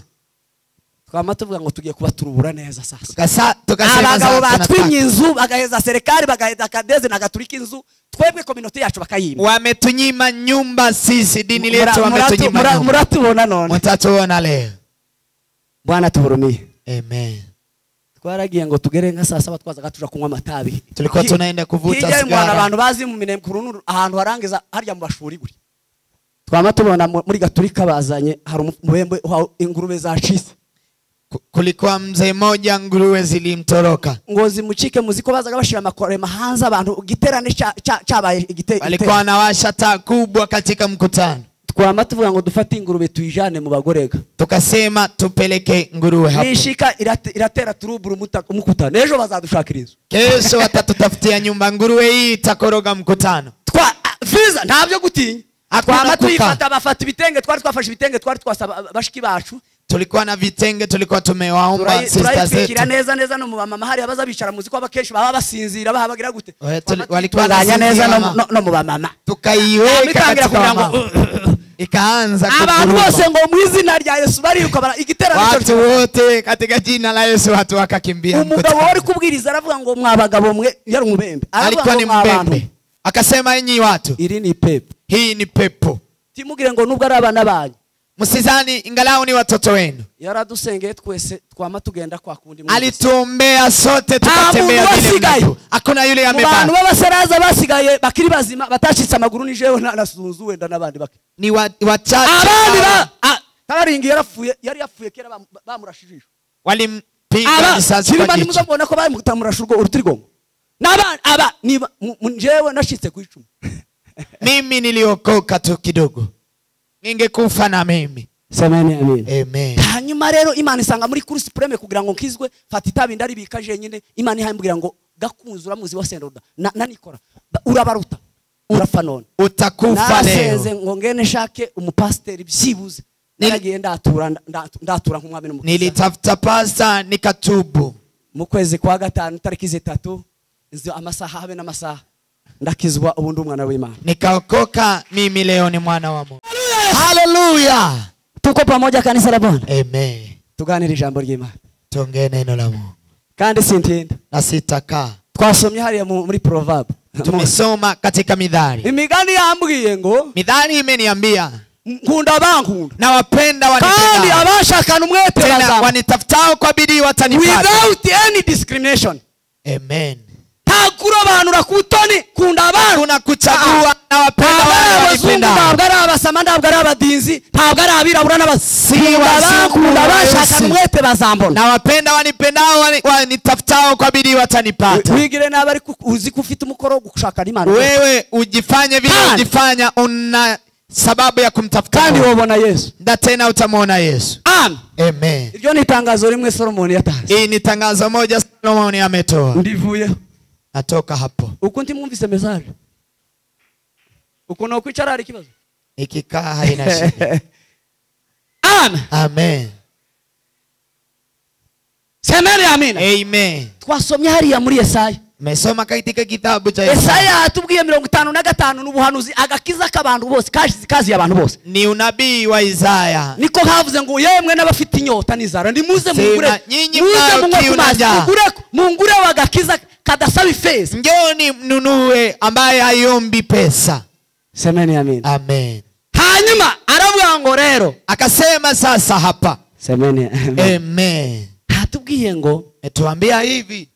[SPEAKER 1] Twama tuvuga ngo tugiye kubaturubura neza sasa.
[SPEAKER 2] Tukasema
[SPEAKER 1] abagabo batwimye inzu bagaheza serikali bagaheza kadeze na gaturika inzu twebwe community yacu bakayima.
[SPEAKER 2] Wametunyima nyumba sisi dini letu wametunyima nyumba.
[SPEAKER 1] Muratubona none.
[SPEAKER 2] Mutatuona leo.
[SPEAKER 1] Bwana tuhurumie.
[SPEAKER 2] Amen.
[SPEAKER 1] Twaragiye ngo tugere nka saa 7 twazaga tuja kunywa amatabi.
[SPEAKER 2] Tulikuwa tunaenda kuvuta sigara.
[SPEAKER 1] Abantu bazi mu minembwe ahantu harangiza harya mu bashuri guri. Twama tubona muri gaturika bazanye hari umubembe ingurube zacitse.
[SPEAKER 2] Kulikuwa mzee mmoja nguruwe zilimtoroka.
[SPEAKER 1] Ngo zimucike muziko bazaga bashira amakorema hanze abantu giterane cyabaye igite.
[SPEAKER 2] Walikuwa wanawasha taa kubwa katika mkutano.
[SPEAKER 1] Twama tuvuga ngo dufate ingurube tuyijane mu bagorega.
[SPEAKER 2] Tukasema tupeleke nguruwe hapo.
[SPEAKER 1] Nishika iratera turuburu umukutano. Ejo bazadushakira inzu.
[SPEAKER 2] Kesho watatutafutia nyumba, nguruwe hii itakoroga mkutano.
[SPEAKER 1] Twa visa ntabyo gutinya. Twama tuyifata bafata ibitenge, twari twafashe ibitenge, twari twasaba bashiki bacu.
[SPEAKER 2] Tulikuwa na vitenge, tulikuwa tumewaomba sisters zetu.
[SPEAKER 1] Neza neza no mu mama hari abaza bicara muzi ko abakenshi baba basinzira bahabagira gute.
[SPEAKER 2] Walikuwa
[SPEAKER 1] neza no mu bamama.
[SPEAKER 2] Tukaiweka katika mama. Ikaanza
[SPEAKER 1] abantu bose ngo mu izina rya Yesu bariruka bara igiterane.
[SPEAKER 2] Watu wote katika jina la Yesu watu wakakimbia.
[SPEAKER 1] Umugabo wari kubwiriza aravuga ngo mwabagabo mwe, yari umubembe.
[SPEAKER 2] Alikuwa ni mbembe. Akasema enyi watu,
[SPEAKER 1] iri ni pepo.
[SPEAKER 2] Hii ni pepo.
[SPEAKER 1] Timugire ngo nubwo ari abana banyu,
[SPEAKER 2] msizani ingalau ni watoto wenu.
[SPEAKER 1] Yaradusengeye twese twama tugenda kwa kundi.
[SPEAKER 2] Alituombea sote tukatembea vile. Hakuna yule amebaki.
[SPEAKER 1] Abantu b'abasaraza basigaye bakiri bazima batashitse amaguru ni jewe na Sunzu wenda nabandi bake.
[SPEAKER 2] Ni wachache.
[SPEAKER 1] Abandi ba kabaringi yarapfuye, yari yapfuye kera bamurashijisho.
[SPEAKER 2] Walimpiga risasi kwa jicho.
[SPEAKER 1] Muzabona ko bamutamurasha urwo urutirigongo. Nabandi aba ni jewe nashitse ku icumu.
[SPEAKER 2] Mimi niliokoka tu kidogo. Ningekufa na mimi.
[SPEAKER 1] Semeni amen.
[SPEAKER 2] Amen.
[SPEAKER 1] Hanyuma rero Imana isanga muri course supreme kugira ngo nkizwe, fata itabi ndaribika jenyine. Imana ihambwira ngo gakunzura muzi wa Sendoda na nikora urabaruta urapfa none
[SPEAKER 2] utakufa leo.
[SPEAKER 1] Nasenze ngo ngene shake umupasteri byibuze. Naragiye ndatura ndatura nk'umwami n'umukiza.
[SPEAKER 2] Nilitafuta pastor nikatubu.
[SPEAKER 1] Mu kwezi kwa gatanu tariki 3 nzi amasaha habe n'amasaha ndakizwa ubundi umwana w'Imana.
[SPEAKER 2] Nikaokoka mimi leo ni mwana wa Mungu. Hallelujah.
[SPEAKER 1] Tuko pamoja kanisa la Bwana.
[SPEAKER 2] Amen.
[SPEAKER 1] Tuganire ijambo ry'Imana.
[SPEAKER 2] Tuongee neno la Mungu.
[SPEAKER 1] Kandi sintinda.
[SPEAKER 2] Na sitakaa.
[SPEAKER 1] Twasomye hariya muri proverb.
[SPEAKER 2] Tumesoma katika Mithali.
[SPEAKER 1] Imigani yambwiye ngo,
[SPEAKER 2] Mithali imeniambia
[SPEAKER 1] nkunda bankunda,
[SPEAKER 2] nawapenda wanipenda,
[SPEAKER 1] kandi abashakana umwete bazamba,
[SPEAKER 2] wanitafutao kwa bidii watanipata.
[SPEAKER 1] Without any discrimination.
[SPEAKER 2] Amen.
[SPEAKER 1] Takurobanura kutoni kunda abantu
[SPEAKER 2] unakuchagua na wapenda
[SPEAKER 1] wanipenda. Ntabwo ari abasama, ntabwo ari abadinzi, ntabwo ari abirabura n'abakunda bashakana umwete bazambona.
[SPEAKER 2] Nawapenda wanipendao, wanitafutao kwa bidii watanipata.
[SPEAKER 1] Wigire nabe ari uzi ko ufite umukoro wo gushakana Imana.
[SPEAKER 2] Wewe ujifanye vile ujifanya, una sababu ya kumtafuta
[SPEAKER 1] kandi wobona Yesu.
[SPEAKER 2] Na tena utamwona Yesu.
[SPEAKER 1] Amen.
[SPEAKER 2] Amen.
[SPEAKER 1] Iryo ni tangazo rimwe Solomon yatanze.
[SPEAKER 2] Hii ni tangazo moja Solomon ametoa.
[SPEAKER 1] Ndivuye.
[SPEAKER 2] Natoka hapo.
[SPEAKER 1] Uko ntimwumvise message. Uko no kwicara hari kibazo.
[SPEAKER 2] Ikikaa haina shida.
[SPEAKER 1] Amen.
[SPEAKER 2] Amen.
[SPEAKER 1] Semeni amina.
[SPEAKER 2] Amen.
[SPEAKER 1] Twasomye hariya muri Yesaya.
[SPEAKER 2] Mesoma katika kitabu cha Yesaya.
[SPEAKER 1] Yesaya atubwiye 55 n'ubuhanuzi agakiza k'abantu bose, kazi y'abantu bose.
[SPEAKER 2] Ni unabii wa Isaya.
[SPEAKER 1] Niko havuze ngo yemwe n'abafite inyota n'inzara ndimuze mungure. Muze mungure wagakiza kadasaba ifeza.
[SPEAKER 2] Njoni mnunue ambaye hayombi pesa.
[SPEAKER 1] Semeni amina.
[SPEAKER 2] Amen.
[SPEAKER 1] Hanyuma aravuga ngo rero
[SPEAKER 2] akasema sasa hapa.
[SPEAKER 1] Semeni amen.
[SPEAKER 2] Amen.
[SPEAKER 1] Hatubwiye ngo
[SPEAKER 2] etuambia hivi,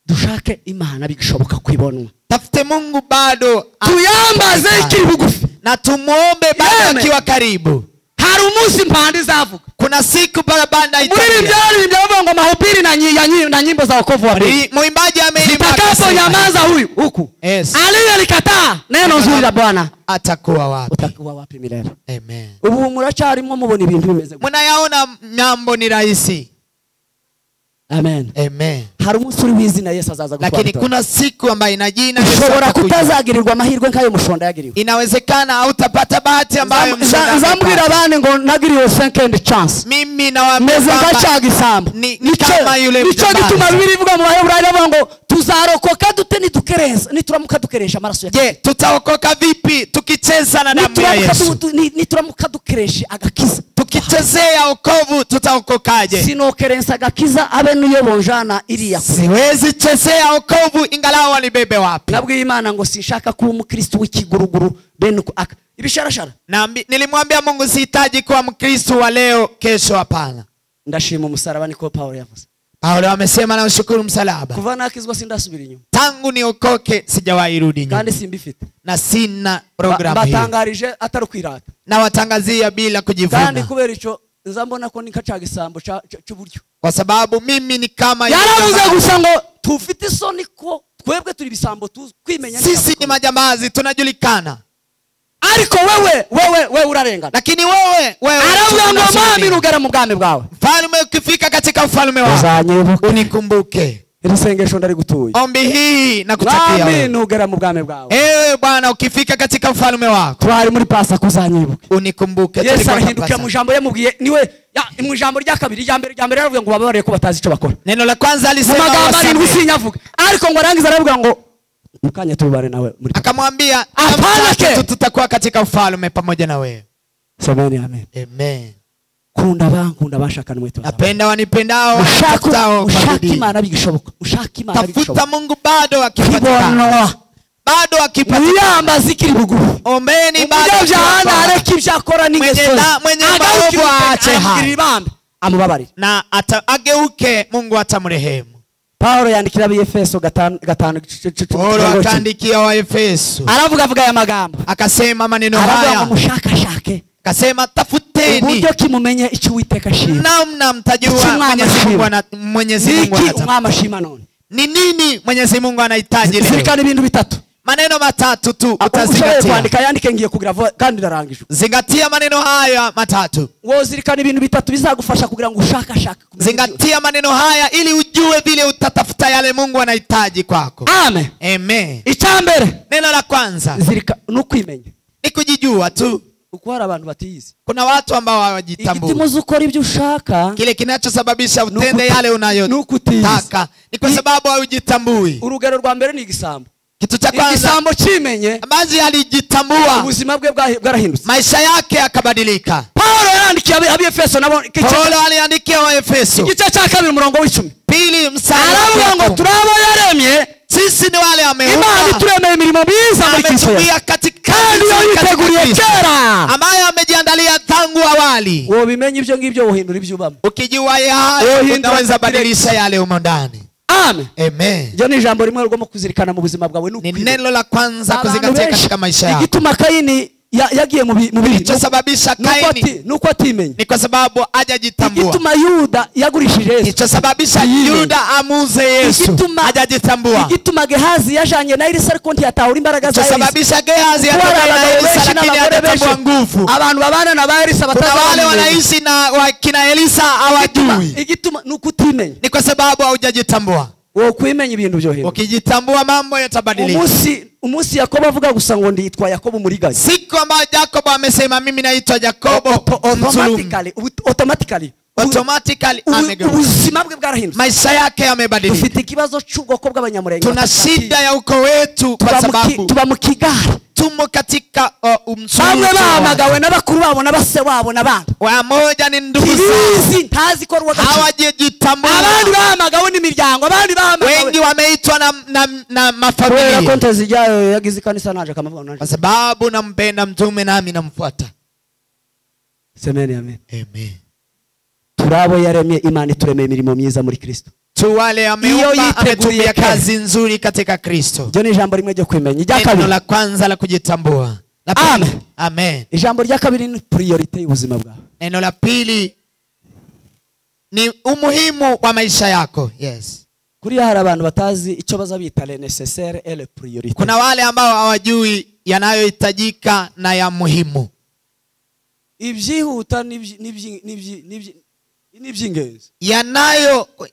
[SPEAKER 1] dushake Imana bigishoboka kwibonwa.
[SPEAKER 2] Tafute Mungu bado
[SPEAKER 1] tuyambaze ikiri bugufi
[SPEAKER 2] na tumuombe bado akiwa karibu.
[SPEAKER 1] Hari umunsi mpande izavuga.
[SPEAKER 2] Kuna siku barabara italia.
[SPEAKER 1] Muri byari byavuga ngo mahubiri na nyimbo za wokovu wa pili.
[SPEAKER 2] Muimbaji ameimba
[SPEAKER 1] akasema nyamaza huyu huku.
[SPEAKER 2] Yes.
[SPEAKER 1] Aliyelikataa neno zuri la Bwana
[SPEAKER 2] atakuwa wapi?
[SPEAKER 1] Utakuwa wapi milele?
[SPEAKER 2] Amen.
[SPEAKER 1] Ubu muracyarimo mubona ibintu bimeze gutya.
[SPEAKER 2] Mnayaona mambo ni rahisi.
[SPEAKER 1] Amen.
[SPEAKER 2] Amen.
[SPEAKER 1] Hari umunsi uri w'izina Yesu azaza gutwara.
[SPEAKER 2] Lakini kuna siku ambayo ina jina Yesu
[SPEAKER 1] ushobora kutazagirirwa amahirwe nkayo mushonda yagiriwe.
[SPEAKER 2] Inawezekana hautapata bahati ambayo mshonda.
[SPEAKER 1] Nzambwira abandi ngo nagiriwe second chance.
[SPEAKER 2] Mimi nawaambia
[SPEAKER 1] meze nka gisambo.
[SPEAKER 2] Ni kama yule
[SPEAKER 1] nico gituma Biblia ivuga mu Baheburayo ngo tuzarokoka dute nitukerenza nituramuka dukeresha amaraso ya.
[SPEAKER 2] Je, tutaokoka vipi tukicheza na damu ya Yesu?
[SPEAKER 1] Nituramuka dukeresha agakiza.
[SPEAKER 2] Tukichezea wokovu tutaokokaje?
[SPEAKER 1] Sinokerensa agakiza abe niyo bonjana iriya.
[SPEAKER 2] Siwezi chezea wokovu ingalau wanibebe wapi.
[SPEAKER 1] Nabwiye Imana ngo sinshaka kuba umukristo w'ikiguruguru bene ibisharashara.
[SPEAKER 2] Na nilimwambia Mungu sihitaji kuwa mkristo wa leo kesho, hapana.
[SPEAKER 1] Ndashima umusaraba niko Paulo yavuze.
[SPEAKER 2] Paulo amesema na ushukuru msalaba.
[SPEAKER 1] Kuva nakizwa sindasubira inyuma.
[SPEAKER 2] Tangu niokoke sijawahi rudi nyuma.
[SPEAKER 1] Kandi simbifite.
[SPEAKER 2] Na sina programu hiyo.
[SPEAKER 1] Batangarije atari kwirata.
[SPEAKER 2] Na watangazia bila kujivuna.
[SPEAKER 1] Kandi kubera ico nzambona ko nika ca gisambo cy'uburyo.
[SPEAKER 2] Kwa sababu mimi ni kama
[SPEAKER 1] yaravuze gusa ngo tufite isoni ko twebwe turi bisambo tuzi kwimenya.
[SPEAKER 2] Sisi ni majambazi tunajulikana.
[SPEAKER 1] Ariko wewe wewe wewe urarengana.
[SPEAKER 2] Lakini wewe wewe
[SPEAKER 1] aravuga ngo mwami nugera mu bwami bwawe.
[SPEAKER 2] Mfalme ukifika katika ufalme wako unikumbuke.
[SPEAKER 1] Iri sengesho ndarigutuye.
[SPEAKER 2] Ombi hii nakutakia.
[SPEAKER 1] Mwami nugera mu bwami bwawe.
[SPEAKER 2] Ewe Bwana ukifika katika ufalme wako.
[SPEAKER 1] Twari muri Pasaka uzanyibuke.
[SPEAKER 2] Unikumbuke.
[SPEAKER 1] Yesu arahinduka mu jambo yamubwiye niwe mu jambo rya kabiri rya mbere yaravuga ngo bababarire ko batazi icyo bakora.
[SPEAKER 2] Neno la kwanza alisema
[SPEAKER 1] amagambo arindwi sinyavuga. Ariko ngo arangiza aravuga ngo mukanya tubare nawe muri.
[SPEAKER 2] Akamwambia
[SPEAKER 1] hapana,
[SPEAKER 2] tutakuwa katika ufalme pamoja na wewe.
[SPEAKER 1] Semeni amen.
[SPEAKER 2] Amen.
[SPEAKER 1] Kunda bankunda bashakana mwetu.
[SPEAKER 2] Napenda wanipendao, watafutao kwa bidii.
[SPEAKER 1] Imana bigishoboka. Ushaka Imana bigishoboka.
[SPEAKER 2] Tafuta Mungu bado akipatikana. Bado akipatikana.
[SPEAKER 1] Yamba zikiri bugufi.
[SPEAKER 2] Ombeni bado.
[SPEAKER 1] Umunyabyaha areke ibyo akora n'ingeso.
[SPEAKER 2] Mwenye maovu aache hayo.
[SPEAKER 1] Amubabarire.
[SPEAKER 2] Na ageuke, Mungu atamrehemu.
[SPEAKER 1] Paulo yandikira ab'Efeso 5
[SPEAKER 2] Paulo akaandikia Waefeso.
[SPEAKER 1] Aravuga avuga aya magambo.
[SPEAKER 2] Akasema maneno haya.
[SPEAKER 1] Aravuga ngo mushakashake.
[SPEAKER 2] Akasema tafuteni.
[SPEAKER 1] Uburyo kimumenye icyo Uwiteka ashima.
[SPEAKER 2] Namna mtajua Mwenyezi Mungu anataka.
[SPEAKER 1] Umwami ashima none.
[SPEAKER 2] Ni nini Mwenyezi Mungu anahitaji leo?
[SPEAKER 1] Zirikana ibintu bitatu.
[SPEAKER 2] Maneno matatu tu utazingatia.
[SPEAKER 1] Kwandika yandike ngiye kugira kandi ndarangije.
[SPEAKER 2] Zingatia maneno haya matatu.
[SPEAKER 1] Wozirikana ibintu bitatu bizagufasha kugira ngo ushakashake.
[SPEAKER 2] Zingatia maneno haya ili ujue vile utatafuta yale Mungu anahitaji kwako.
[SPEAKER 1] Amen.
[SPEAKER 2] Amen.
[SPEAKER 1] Icyambere.
[SPEAKER 2] Neno la kwanza.
[SPEAKER 1] Zirika nukwimenya.
[SPEAKER 2] Ni kujijua tu.
[SPEAKER 1] Uko hari abantu batiyizi.
[SPEAKER 2] Kuna watu ambao hawajitambui.
[SPEAKER 1] Igituma ukora ibyo ushaka.
[SPEAKER 2] Kile kinachosababisha utende yale unayotaka ni kwa sababu haujitambui.
[SPEAKER 1] Urugero rwa mbere ni igisambo.
[SPEAKER 2] Kitu cha kwanza
[SPEAKER 1] igisambo kimenye
[SPEAKER 2] ambaye alijitambua
[SPEAKER 1] ubuzima bwe bwarahindutse.
[SPEAKER 2] Maisha yake yakabadilika.
[SPEAKER 1] Paulo yarandikiye ab'Efeso nabo.
[SPEAKER 2] Paulo aliandikia Waefeso.
[SPEAKER 1] Igice cya kabiri umurongo w'icumi.
[SPEAKER 2] Pili mstari.
[SPEAKER 1] Aravuga ngo turabo yaremye.
[SPEAKER 2] Sisi ni wale ameumba.
[SPEAKER 1] Imana ituremeye imirimo myiza muri Kristo.
[SPEAKER 2] Kandi
[SPEAKER 1] yiteguriye kera.
[SPEAKER 2] Ambaye amejiandalia tangu awali.
[SPEAKER 1] Wobimenye ibyo ngibyo uhindura ibyo ubamo.
[SPEAKER 2] Ukijua hayo unaweza badilisha yale umo ndani.
[SPEAKER 1] Amen.
[SPEAKER 2] Amen.
[SPEAKER 1] Iryo ni ijambo rimwe ugomba kuzirikana mu buzima bwawe
[SPEAKER 2] ni neno la kwanza kuzingatia katika maisha yako.
[SPEAKER 1] Igituma Kaini yagiye mu bibi.
[SPEAKER 2] Kilichosababisha Kaini
[SPEAKER 1] nuko atimenye.
[SPEAKER 2] Ni kwa sababu hajajitambua.
[SPEAKER 1] Igituma Yuda yagurishije Yesu.
[SPEAKER 2] Kilichosababisha Yuda amuuze Yesu. Hajajitambua.
[SPEAKER 1] Igituma Gehazi yajanye na Elisa ariko ntiyatahura imbaraga za Elisa.
[SPEAKER 2] Kilichosababisha Gehazi yatokana na Elisa lakini hajatambua nguvu.
[SPEAKER 1] Abantu babana na ba Elisa
[SPEAKER 2] batazi. Kuna wale wanaishi na wakina Elisa hawajui.
[SPEAKER 1] Igituma nuko utimenya.
[SPEAKER 2] Ni kwa sababu haujajitambua.
[SPEAKER 1] Wokwimenya ibintu byo hino.
[SPEAKER 2] Ukijitambua mambo yatabadilika.
[SPEAKER 1] Umunsi Yakobo avuga gusa ngo nditwa Yakobo murigazi.
[SPEAKER 2] Siku ambayo Yakobo amesema mimi naitwa Yakobo, automatically amegeuka.
[SPEAKER 1] Ubuzima bwe bwarahindutse.
[SPEAKER 2] Maisha yake yamebadilika.
[SPEAKER 1] Dufite ikibazo cy'ubwoko bw'abanyamurenge.
[SPEAKER 2] Tuna shida ya ukoo wetu kwa sababu
[SPEAKER 1] tuba mu kigare.
[SPEAKER 2] Tumo katika umsuru.
[SPEAKER 1] Bamwe bahamagawe n'abakuru babo n'abase wabo n'abandi.
[SPEAKER 2] Wamoja ni ndugu zao.
[SPEAKER 1] Ntazi ko ruwa
[SPEAKER 2] hawajitambua.
[SPEAKER 1] Abandi bahamagawe n'imiryango, abandi bahamagawe.
[SPEAKER 2] Wengi wameitwa na mafamilia.
[SPEAKER 1] Kubera ko ntezijyayo yagize ikanisa naje akamavuga nanje.
[SPEAKER 2] Kwa sababu nampenda mtume nami namfuata.
[SPEAKER 1] Semeni amen.
[SPEAKER 2] Amen.
[SPEAKER 1] Turabo yaremye Imana ituremeye imirimo myiza muri Kristo.
[SPEAKER 2] Tu wale ameumba ametumia kazi nzuri katika Kristo.
[SPEAKER 1] Iryo ni ijambo rimwe ryo kwimenya. Irya kabiri.
[SPEAKER 2] Neno la kwanza la kujitambua.
[SPEAKER 1] Amen.
[SPEAKER 2] Amen.
[SPEAKER 1] Ijambo rya kabiri ni priorite y'ubuzima bwawe.
[SPEAKER 2] Neno la pili ni umuhimu wa maisha yako. Yes.
[SPEAKER 1] Kuriya hari abantu batazi icyo bazabita le nécessaire et le priorité.
[SPEAKER 2] Kuna wale ambao hawajui yanayohitajika na ya muhimu.
[SPEAKER 1] Ibyihuta n'ibyingenzi.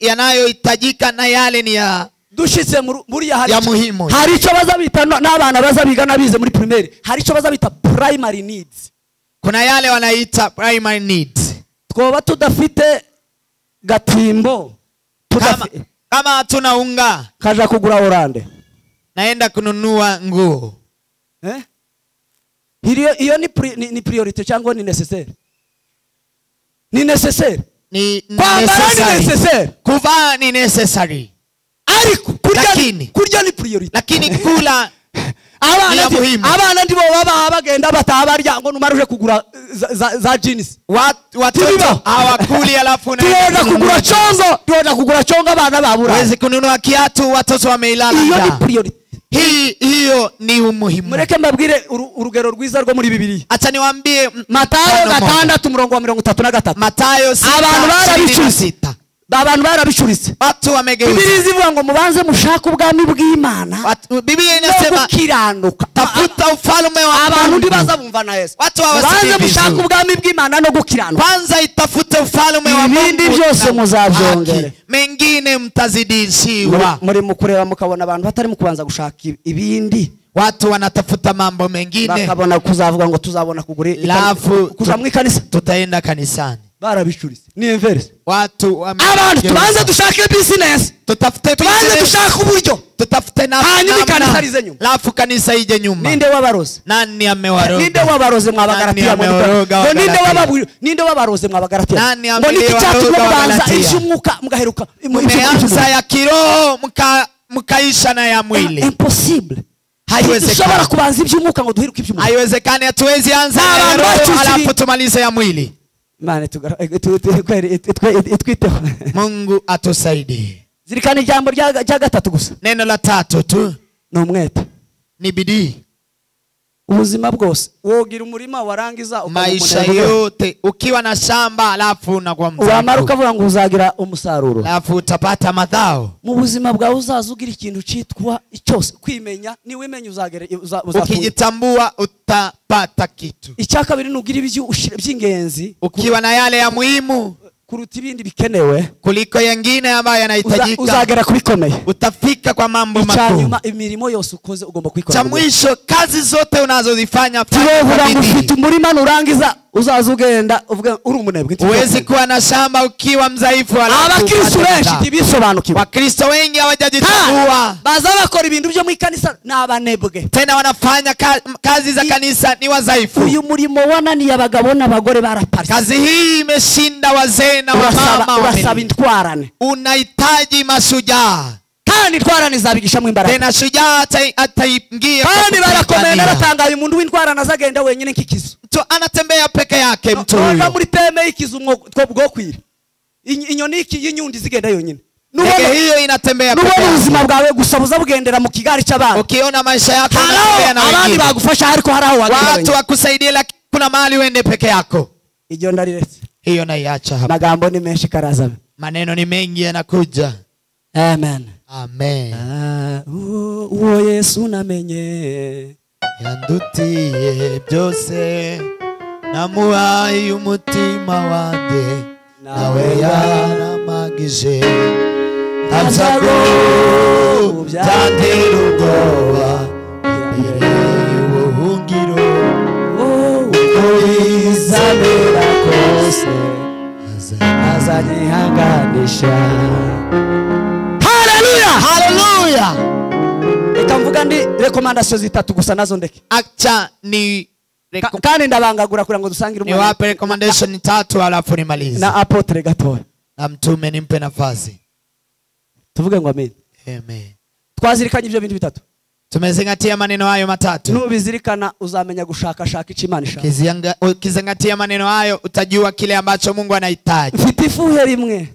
[SPEAKER 2] Yanayohitajika na yale ni ya
[SPEAKER 1] dushitse muri ya
[SPEAKER 2] ya muhimu.
[SPEAKER 1] Hari icyo bazabita n'abana bazabiga nabize muri primaire. Hari icyo bazabita primary needs.
[SPEAKER 2] Kuna yale wanaita primary needs.
[SPEAKER 1] Twoba tudafite gatimbo.
[SPEAKER 2] Kama hatuna unga,
[SPEAKER 1] kaja kugura orande.
[SPEAKER 2] Naenda kununua nguo.
[SPEAKER 1] Eh? Hiyo ni priority cyangwa ni necessaire? Ni necessaire.
[SPEAKER 2] Ni necessary. Kuvaa ni necessary.
[SPEAKER 1] Ariko kurya ni priority.
[SPEAKER 2] Lakini kula
[SPEAKER 1] abana ndibo baba bagenda batabarya ngo numaruje kugura za jeans.
[SPEAKER 2] Watoto hawakuli alafu
[SPEAKER 1] na kugura chongo, tuona kugura chongo abana babura.
[SPEAKER 2] Huwezi kununua kiatu watoto wameilala.
[SPEAKER 1] Hiyo ni priority.
[SPEAKER 2] Hiyo ni umuhimu.
[SPEAKER 1] Mureke mbabwire urugero rwiza rwo muri Bibiliya.
[SPEAKER 2] Acha niwaambie
[SPEAKER 1] Matayo 6 murongo wa 33.
[SPEAKER 2] Matayo 6.
[SPEAKER 1] Abantu barabicuze. Abantu barabicuritse.
[SPEAKER 2] Watu wamegeuza.
[SPEAKER 1] Biblia ivuga ngo mubanze mushake ubwami bw'Imana.
[SPEAKER 2] Biblia inasema
[SPEAKER 1] gukiranuka.
[SPEAKER 2] Tafuta ufalme wa
[SPEAKER 1] abantu ndibaza bumva na Yesu.
[SPEAKER 2] Watu hawasikii.
[SPEAKER 1] Mubanze mushake ubwami bw'Imana no gukiranuka.
[SPEAKER 2] Kwanza itafute ufalme wa Mungu.
[SPEAKER 1] Ibindi byose muzabyongere.
[SPEAKER 2] Mengine mtazidishiwa.
[SPEAKER 1] Muri mukureba mukabona abantu batari mu kubanza gushaka ibindi.
[SPEAKER 2] Watu wanatafuta mambo mengine.
[SPEAKER 1] Bakabona kuzavuga ngo tuzabona kugura kuja mu ikanisa.
[SPEAKER 2] Tutaenda kanisani.
[SPEAKER 1] Barabicuritse. Ni inverse.
[SPEAKER 2] Watu
[SPEAKER 1] abantu tubanze dushake business.
[SPEAKER 2] Tutafute business.
[SPEAKER 1] Tubanze dushake uburyo.
[SPEAKER 2] Tutafute na
[SPEAKER 1] hanyuma ikanisa rize nyuma.
[SPEAKER 2] Lafu kanisa ije nyuma.
[SPEAKER 1] Ninde wabaroze?
[SPEAKER 2] Nani amewaroga?
[SPEAKER 1] Ninde wabaroze mwabagaratiya? Ngo ninde wababuye? Ninde wabaroze mwabagaratiya? Ngo niki cyatumye mubanza iby'umwuka mugaheruka
[SPEAKER 2] mumeanza ya kiroho mkaisha na ya mwili?
[SPEAKER 1] Impossible.
[SPEAKER 2] Haiwezekani.
[SPEAKER 1] Kubanza iby'umwuka ngo duheruke iby'umwuka.
[SPEAKER 2] Haiwezekani, hatuwezi anza alafu tumalize ya mwili.
[SPEAKER 1] Imana itwiteho.
[SPEAKER 2] Mungu atusaidie.
[SPEAKER 1] Zirikana ijambo rya gatatu gusa.
[SPEAKER 2] Neno la tatu tu.
[SPEAKER 1] Ni umwete.
[SPEAKER 2] Ni bidii.
[SPEAKER 1] Ubuzima bwose wogira umurima warangiza
[SPEAKER 2] maisha yote ukiwa na shamba alafu unakuwa mzaifu.
[SPEAKER 1] Wamara ukavuga ngo uzagira umusaruro.
[SPEAKER 2] Alafu utapata madhao.
[SPEAKER 1] Mu buzima bwawe uzazugira ikintu citwa cyose kwimenya ni wimenya uzagera uzatunga.
[SPEAKER 2] Ukijitambua utapata kitu.
[SPEAKER 1] Icya kabiri nugira ibyo by'ingenzi
[SPEAKER 2] ukiwa na yale ya muhimu
[SPEAKER 1] kuruta ibindi bikenewe
[SPEAKER 2] kuliko yengine ambayo yanahitajika
[SPEAKER 1] uzagera kubikomeye.
[SPEAKER 2] Utafika kwa mambo makuu.
[SPEAKER 1] Icyanyuma imirimo yose ukoze ugomba kuyikora.
[SPEAKER 2] Cha mwisho kazi zote unazozifanya
[SPEAKER 1] fanya. Ufite umurima nurangiza uzaza ugenda uvuga uri umunebwe.
[SPEAKER 2] Huwezi kuwa na shamba ukiwa mzaifu.
[SPEAKER 1] Abakristo benshi ntibisobanukiwe.
[SPEAKER 2] Wakristo wengi hawajajitambua.
[SPEAKER 1] Baza bakora ibintu byo mu ikanisa n'abanebwe.
[SPEAKER 2] Tena wanafanya kazi za kanisa ni wazaifu.
[SPEAKER 1] Uyu murimo wananiye abagabo n'abagore baraparitse.
[SPEAKER 2] Kazi hii imeshinda wazee na wamama.
[SPEAKER 1] Urasaba intwarane.
[SPEAKER 2] Unahitaji mashujaa.
[SPEAKER 1] Kandi intwarane zabigisha imbaraga.
[SPEAKER 2] Tena shujaa ataingia.
[SPEAKER 1] Kandi barakomeye naratangaye umuntu w'intwarane azagenda wenyine nk'ikizu.
[SPEAKER 2] Mtu anatembea peke yake mtu huyo.
[SPEAKER 1] Muri teme y'ikizu bwo kwira. Inyoni y'inyundi zigenda yonyine.
[SPEAKER 2] Ndege hiyo inatembea peke yake.
[SPEAKER 1] Nubona ubuzima bwawe gusa buza bugendera mu kigari cy'abandi.
[SPEAKER 2] Ukiona maisha yako unatembea na wengine.
[SPEAKER 1] Abandi bagufasha ariko hari aho wagenda.
[SPEAKER 2] Watu wakusaidie lakini kuna mahali uende peke yako.
[SPEAKER 1] Ijyo ndariretse.
[SPEAKER 2] Hiyo naiacha hapa.
[SPEAKER 1] Magambo ni menshi karaza.
[SPEAKER 2] Maneno ni mengi yanakuja.
[SPEAKER 1] Amen.
[SPEAKER 2] Amen.
[SPEAKER 1] Uwo Yesu namenye
[SPEAKER 2] yandutiye byose namuhaye umutima wanjye nawe yaramagije ntabyago byantera ubwoba imbere y'ubuhungiro uko bizamera kose azanyihanganisha.
[SPEAKER 1] Haleluya!
[SPEAKER 2] Haleluya!
[SPEAKER 1] Reka mvuga ndi recommandation zitatu gusa nazo ndeke.
[SPEAKER 2] Acha ni
[SPEAKER 1] kandi ndabangagura kugira ngo dusangire
[SPEAKER 2] umwanya. Niwape recommendation tatu alafu nimalize.
[SPEAKER 1] Na apotre gatoya.
[SPEAKER 2] Na mtume nimpe nafasi.
[SPEAKER 1] Tuvuge ngo amen.
[SPEAKER 2] Amen.
[SPEAKER 1] Twazirikanye ibyo bintu bitatu.
[SPEAKER 2] Tumezingatia maneno hayo matatu.
[SPEAKER 1] Nubizirikana uzamenya gushakashaka icyo Imana ishaka.
[SPEAKER 2] Ukizingatia maneno hayo utajua kile ambacho Mungu anahitaji.
[SPEAKER 1] Mfite ifuhe rimwe.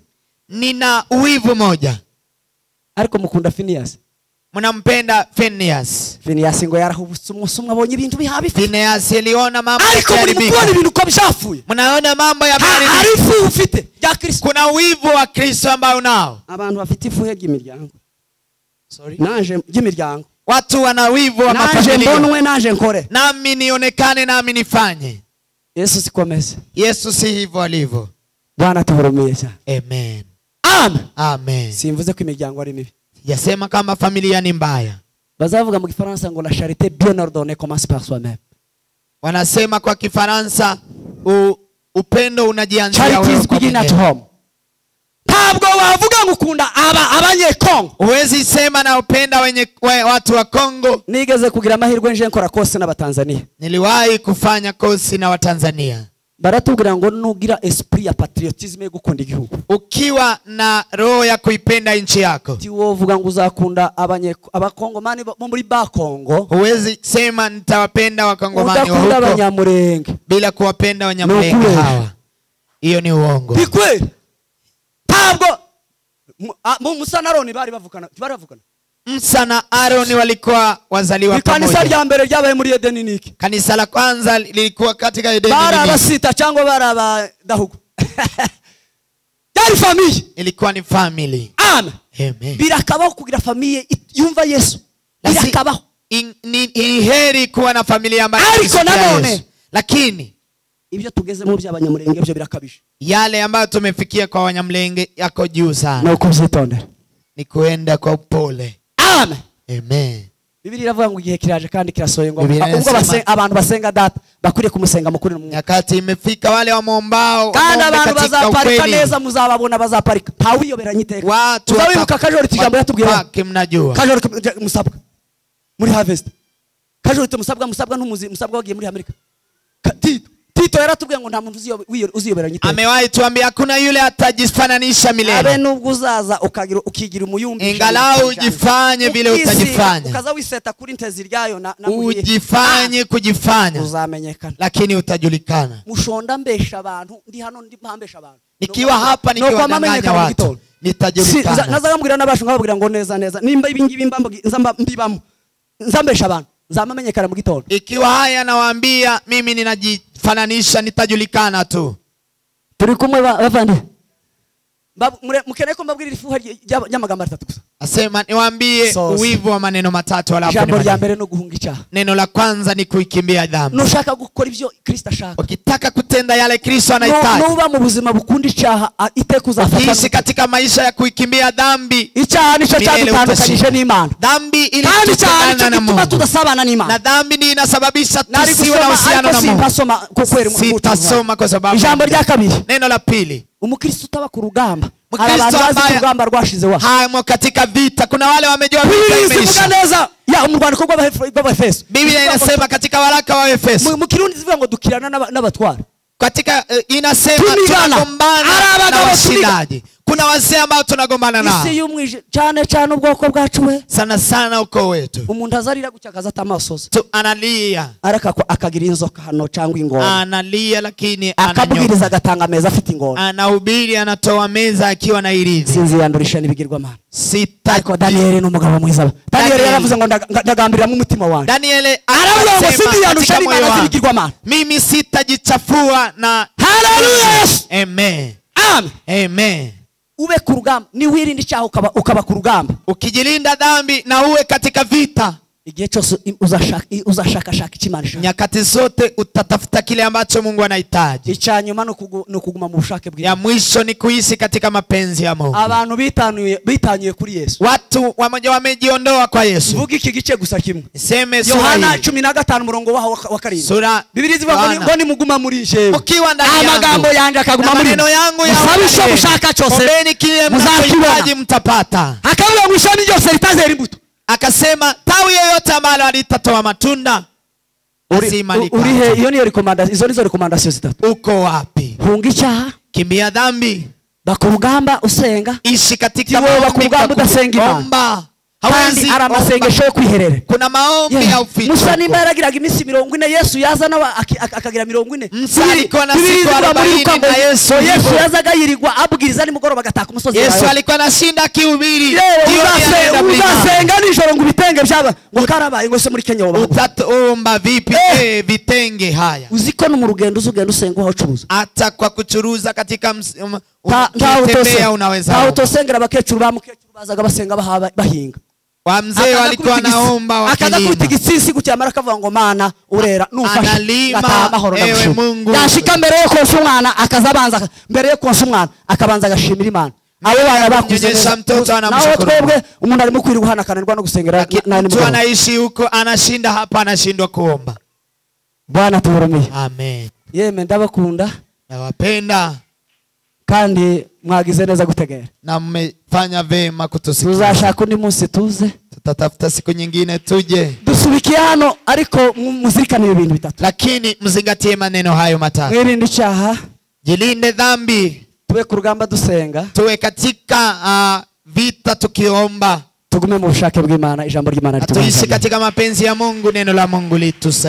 [SPEAKER 2] Nina uwivu moja.
[SPEAKER 1] Ariko mukunda Phineas.
[SPEAKER 2] Mnampenda Phineas.
[SPEAKER 1] Phineas ngo yarahubutse umunsi abonye ibintu bihabi.
[SPEAKER 2] Phineas aliona mambo
[SPEAKER 1] ariko muri mukubona ibintu ko byafuye.
[SPEAKER 2] Mnaona mambo yameharibika.
[SPEAKER 1] Hari ifu ufite rya Kristo.
[SPEAKER 2] Kuna wivu wa Kristo ambao unao.
[SPEAKER 1] Abantu bafite ifuhe ry'imiryango.
[SPEAKER 2] Sorry.
[SPEAKER 1] Nanje ry'imiryango.
[SPEAKER 2] Watu wana wivu wa
[SPEAKER 1] mafamilia. Nanje mbonwe nanje nkore.
[SPEAKER 2] Nami nionekane nami nifanye.
[SPEAKER 1] Yesu sikomeze.
[SPEAKER 2] Yesu si hivyo alivyo.
[SPEAKER 1] Bwana tuhurumie cyane.
[SPEAKER 2] Amen.
[SPEAKER 1] Amen.
[SPEAKER 2] Amen.
[SPEAKER 1] Simvuze ko imiryango ari mibi.
[SPEAKER 2] Yasema kama familia ni mbaya.
[SPEAKER 1] Bazavuga mu Kifaransa ngo la charité bien ordonnée commence par soi-même.
[SPEAKER 2] Wanasema kwa Kifaransa upendo unajianzia wewe.
[SPEAKER 1] Charity begin at home. Ntabwo wavuga ngo ukunda abanyekongo.
[SPEAKER 2] Huwezi sema na upenda wenye watu wa Kongo.
[SPEAKER 1] Nigeze kugira amahirwe nje nkora kosi n'abatanzania.
[SPEAKER 2] Niliwahi kufanya kosi na Watanzania.
[SPEAKER 1] Baratubwira ngo nugira esprit ya patriotisme yo gukunda igihugu.
[SPEAKER 2] Ukiwa na roho ya kuipenda nchi yako.
[SPEAKER 1] Ti wovuga ngo uzakunda abakongomani bo muri Bakongo.
[SPEAKER 2] Huwezi sema nitawapenda wakongomani wa huko.
[SPEAKER 1] Abanyamurenge.
[SPEAKER 2] Bila kuwapenda Wanyamurenge hawa. Hiyo ni uongo.
[SPEAKER 1] Ni kweli. Ntabwo Musa na Aroni bari bavukana, bari bavukana.
[SPEAKER 2] Musa na Aroni walikuwa wazaliwa pamoja.
[SPEAKER 1] Kanisa rya mbere ryabaye muri Edeni niki?
[SPEAKER 2] Kanisa la kwanza lilikuwa katika Edeni.
[SPEAKER 1] Bara abasita cyangwa bara abadahugu. Yari famille.
[SPEAKER 2] Ilikuwa ni family.
[SPEAKER 1] Amen.
[SPEAKER 2] Amen.
[SPEAKER 1] Birakabaho kugira famille yumva Yesu. Birakabaho.
[SPEAKER 2] Ni heri kuwa na familia ambayo
[SPEAKER 1] ariko nanone
[SPEAKER 2] lakini
[SPEAKER 1] ibyo tugezemo by'abanyamurenge byo birakabije.
[SPEAKER 2] Yale ambayo tumefikia kwa Wanyamulenge yako juu sana.
[SPEAKER 1] Na ukubyitondera.
[SPEAKER 2] Ni kuenda kwa upole.
[SPEAKER 1] Amen.
[SPEAKER 2] Amen.
[SPEAKER 1] Biblia iravuga ngo igihe kiraje kandi kirasohoye ngo ubwo abantu basenga data bakwiriye kumusenga mukuri n'umwuka.
[SPEAKER 2] Nyakati imefika wale wamuombao
[SPEAKER 1] kandi abantu bazaparika neza muzababona bazaparika. Ntawiyoberanya iteka. Uzawibuka Kajoro ijambo yatubwiye.
[SPEAKER 2] Mnajua.
[SPEAKER 1] Kajoro musabwa muri harvest. Kajoro musabwa ntumuzi musabwa wagiye muri Amerika. Tito yaratubwiye ngo nta muntu uziyoberanya iteka.
[SPEAKER 2] Amewahi tuambia hakuna yule atajifananisha milele.
[SPEAKER 1] Abe nubwo uzaza ukagira ukigira umuyumbi.
[SPEAKER 2] Ingalau ujifanye vile utajifanya.
[SPEAKER 1] Ukaza wiseta kuri ntezi ryayo na
[SPEAKER 2] ujifanye kujifanya.
[SPEAKER 1] Uzamenyekana.
[SPEAKER 2] Lakini utajulikana.
[SPEAKER 1] Mushonda mbesha abantu ndi hano ndi mpambesha abantu.
[SPEAKER 2] Nikiwa hapa nikiwa ndanganya watu nitajulikana.
[SPEAKER 1] Nazagambwira n'abashu nkababwira ngo neza neza nimba ibingibi nzamba mbibamo nzambesha abantu nzamamenyekana mu gitondo.
[SPEAKER 2] Ikiwa haya nawaambia mimi ninajifananisha nitajulikana tu.
[SPEAKER 1] Turi kumwe bavandi. Mukeneye ko mbabwira ifuha ry'amagambo atatu gusa.
[SPEAKER 2] Asema niwaambie uwivu wa maneno matatu alafu.
[SPEAKER 1] Jambo rya mbere no guhunga icyaha.
[SPEAKER 2] Neno la kwanza ni kuikimbia dhambi.
[SPEAKER 1] Nushaka gukora ibyo Kristo ashaka.
[SPEAKER 2] Ukitaka kutenda yale Kristo anahitaji.
[SPEAKER 1] Nuba mu buzima bukunda icyaha iteka uzafata.
[SPEAKER 2] Ukiishi katika maisha ya kuikimbia dhambi.
[SPEAKER 1] Icyaha nico cyadutandukanyije n'Imana.
[SPEAKER 2] Dhambi ilitutengana na Mungu.
[SPEAKER 1] Tudasabana n'Imana.
[SPEAKER 2] Na dhambi ni inasababisha tusiwe na uhusiano na Mungu. Sitasoma kwa sababu.
[SPEAKER 1] Jambo rya kabiri.
[SPEAKER 2] Neno la pili.
[SPEAKER 1] Umukristo utaba ku rugamba.
[SPEAKER 2] Mkristo ambaye
[SPEAKER 1] rugamba rwashize wa.
[SPEAKER 2] Hayamo katika vita. Kuna wale wamejua vita imeisha.
[SPEAKER 1] Neza ya umurwandiko rw'Abefeso.
[SPEAKER 2] Biblia inasema katika waraka wa Efeso.
[SPEAKER 1] Mu Kirundi zivuga ngo dukirana n'abatwara.
[SPEAKER 2] Katika inasema tunagombana na washindaji. Kuna wazee ambao tunagombana nao.
[SPEAKER 1] Isi y'umwije cyane cyane ubwoko bwacu we.
[SPEAKER 2] Sana sana uko wetu.
[SPEAKER 1] Umuntu azarira gucyakaza atamasoza.
[SPEAKER 2] Tu analia.
[SPEAKER 1] Araka akagira inzoka hano cyangwa ingona.
[SPEAKER 2] Analia lakini
[SPEAKER 1] akabwiriza agatanga meza afite ingona.
[SPEAKER 2] Anahubiri anatoa meza akiwa na irizi.
[SPEAKER 1] Sinzi yandurisha n'ibigirwamana.
[SPEAKER 2] Sita.
[SPEAKER 1] Ariko Daniel ni umugabo mwiza. Daniel yaravuze ngo ndagambirira mu mutima wanjye.
[SPEAKER 2] Daniel
[SPEAKER 1] aravuga ngo sinzi yandusha n'imana z'ibigirwamana.
[SPEAKER 2] Mimi sitajichafua na
[SPEAKER 1] Hallelujah.
[SPEAKER 2] Amen.
[SPEAKER 1] Amen.
[SPEAKER 2] Amen.
[SPEAKER 1] Ube ku rugamba ni wirinde icyaha ukaba ku rugamba.
[SPEAKER 2] Ukijilinda dhambi na uwe katika vita.
[SPEAKER 1] Igihe cyose uzashaka ikimana.
[SPEAKER 2] Nyakati zote utatafuta kile ambacho Mungu anahitaji.
[SPEAKER 1] Icyanyuma no kuguma mu bushake bw'Imana.
[SPEAKER 2] Ya mwisho ni kuishi katika mapenzi ya Mungu.
[SPEAKER 1] Abantu bitanyuye kuri Yesu.
[SPEAKER 2] Watu wamoja wamejiondoa kwa Yesu.
[SPEAKER 1] Vuga iki gice gusa kimwe.
[SPEAKER 2] Seme sura
[SPEAKER 1] Yohana 15 murongo waho wa 7.
[SPEAKER 2] Sura
[SPEAKER 1] Bibiri zivuga ngo ni muguma muri jewe.
[SPEAKER 2] Ukiwa ndani yangu.
[SPEAKER 1] Amagambo yanje akaguma muri.
[SPEAKER 2] Maneno yangu ya
[SPEAKER 1] musabe mushaka cyose.
[SPEAKER 2] Ombeni kile mnachohitaji mtapata.
[SPEAKER 1] Akavuga ngo ishami ryose ritazera imbuto.
[SPEAKER 2] Akasema tawi yoyote ambalo halitatoa matunda
[SPEAKER 1] urihe. Iyo niyo recommendation, izo nizo recommendation zitatu.
[SPEAKER 2] Uko wapi?
[SPEAKER 1] Hunga icyaha,
[SPEAKER 2] kimbia dhambi,
[SPEAKER 1] bakurugamba usenga,
[SPEAKER 2] ishi katika
[SPEAKER 1] maombi, udasenga Imana. Hawezi ara masengesho yo kwiherera.
[SPEAKER 2] Kuna maombi ya uficho.
[SPEAKER 1] Musa nimba yaragiraga iminsi 40 Yesu yaza nawe akagira 40.
[SPEAKER 2] Musa alikuwa na siku 40 na Yesu.
[SPEAKER 1] Yesu yazaga yirirwa abwiriza nimugoroba agataka umusozi.
[SPEAKER 2] Yesu alikuwa anashinda akihubiri.
[SPEAKER 1] Uzasenga nijoro ngo ibitenge byaba ngo karabaye ngo se muri Kenya woba.
[SPEAKER 2] Utaomba vipi vitenge haya?
[SPEAKER 1] Uziko no mu rugendo uzugenda usenga aho ucuruza.
[SPEAKER 2] Hata kwa kuchuruza katika mtembea unaweza.
[SPEAKER 1] Utosengera abakecuru ba mukecuru bazaga basenga bahinga.
[SPEAKER 2] Wa mzee walikuwa naomba wakilima.
[SPEAKER 1] Akaza kubita igitsisi gucyamara akavuga ngo mana urera nufasha
[SPEAKER 2] analima ewe Mungu.
[SPEAKER 1] Yashika mbere yo konsa umwana akazabanza mbere yo konsa umwana akabanza agashimira Imana. Abo bana bakuze
[SPEAKER 2] mtoto anamshukuru.
[SPEAKER 1] Naho twebwe umuntu arimo kwirirwa hana akananirwa no gusengera na
[SPEAKER 2] mtu anaishi huko anashinda hapa anashindwa kuomba.
[SPEAKER 1] Bwana tuhurumie.
[SPEAKER 2] Amen.
[SPEAKER 1] Yeme ndabakunda.
[SPEAKER 2] Nawapenda.
[SPEAKER 1] Kandi mwagize neza gutegera.
[SPEAKER 2] Na mmefanya vema kutusikia.
[SPEAKER 1] Tuzashaka undi munsi tuze.
[SPEAKER 2] Tutatafuta siku nyingine tuje.
[SPEAKER 1] Dusubikiye hano ariko muzirikane ibintu bitatu.
[SPEAKER 2] Lakini mzingatie maneno hayo matatu.
[SPEAKER 1] Mwirinde icyaha,
[SPEAKER 2] jilinde dhambi,
[SPEAKER 1] tuwe ku rugamba dusenga,
[SPEAKER 2] tuwe katika vita tukiomba,
[SPEAKER 1] tugume mu bushake bw'Imana, ijambo ry'Imana
[SPEAKER 2] rituishi katika mapenzi ya Mungu, neno la Mungu litusaidie.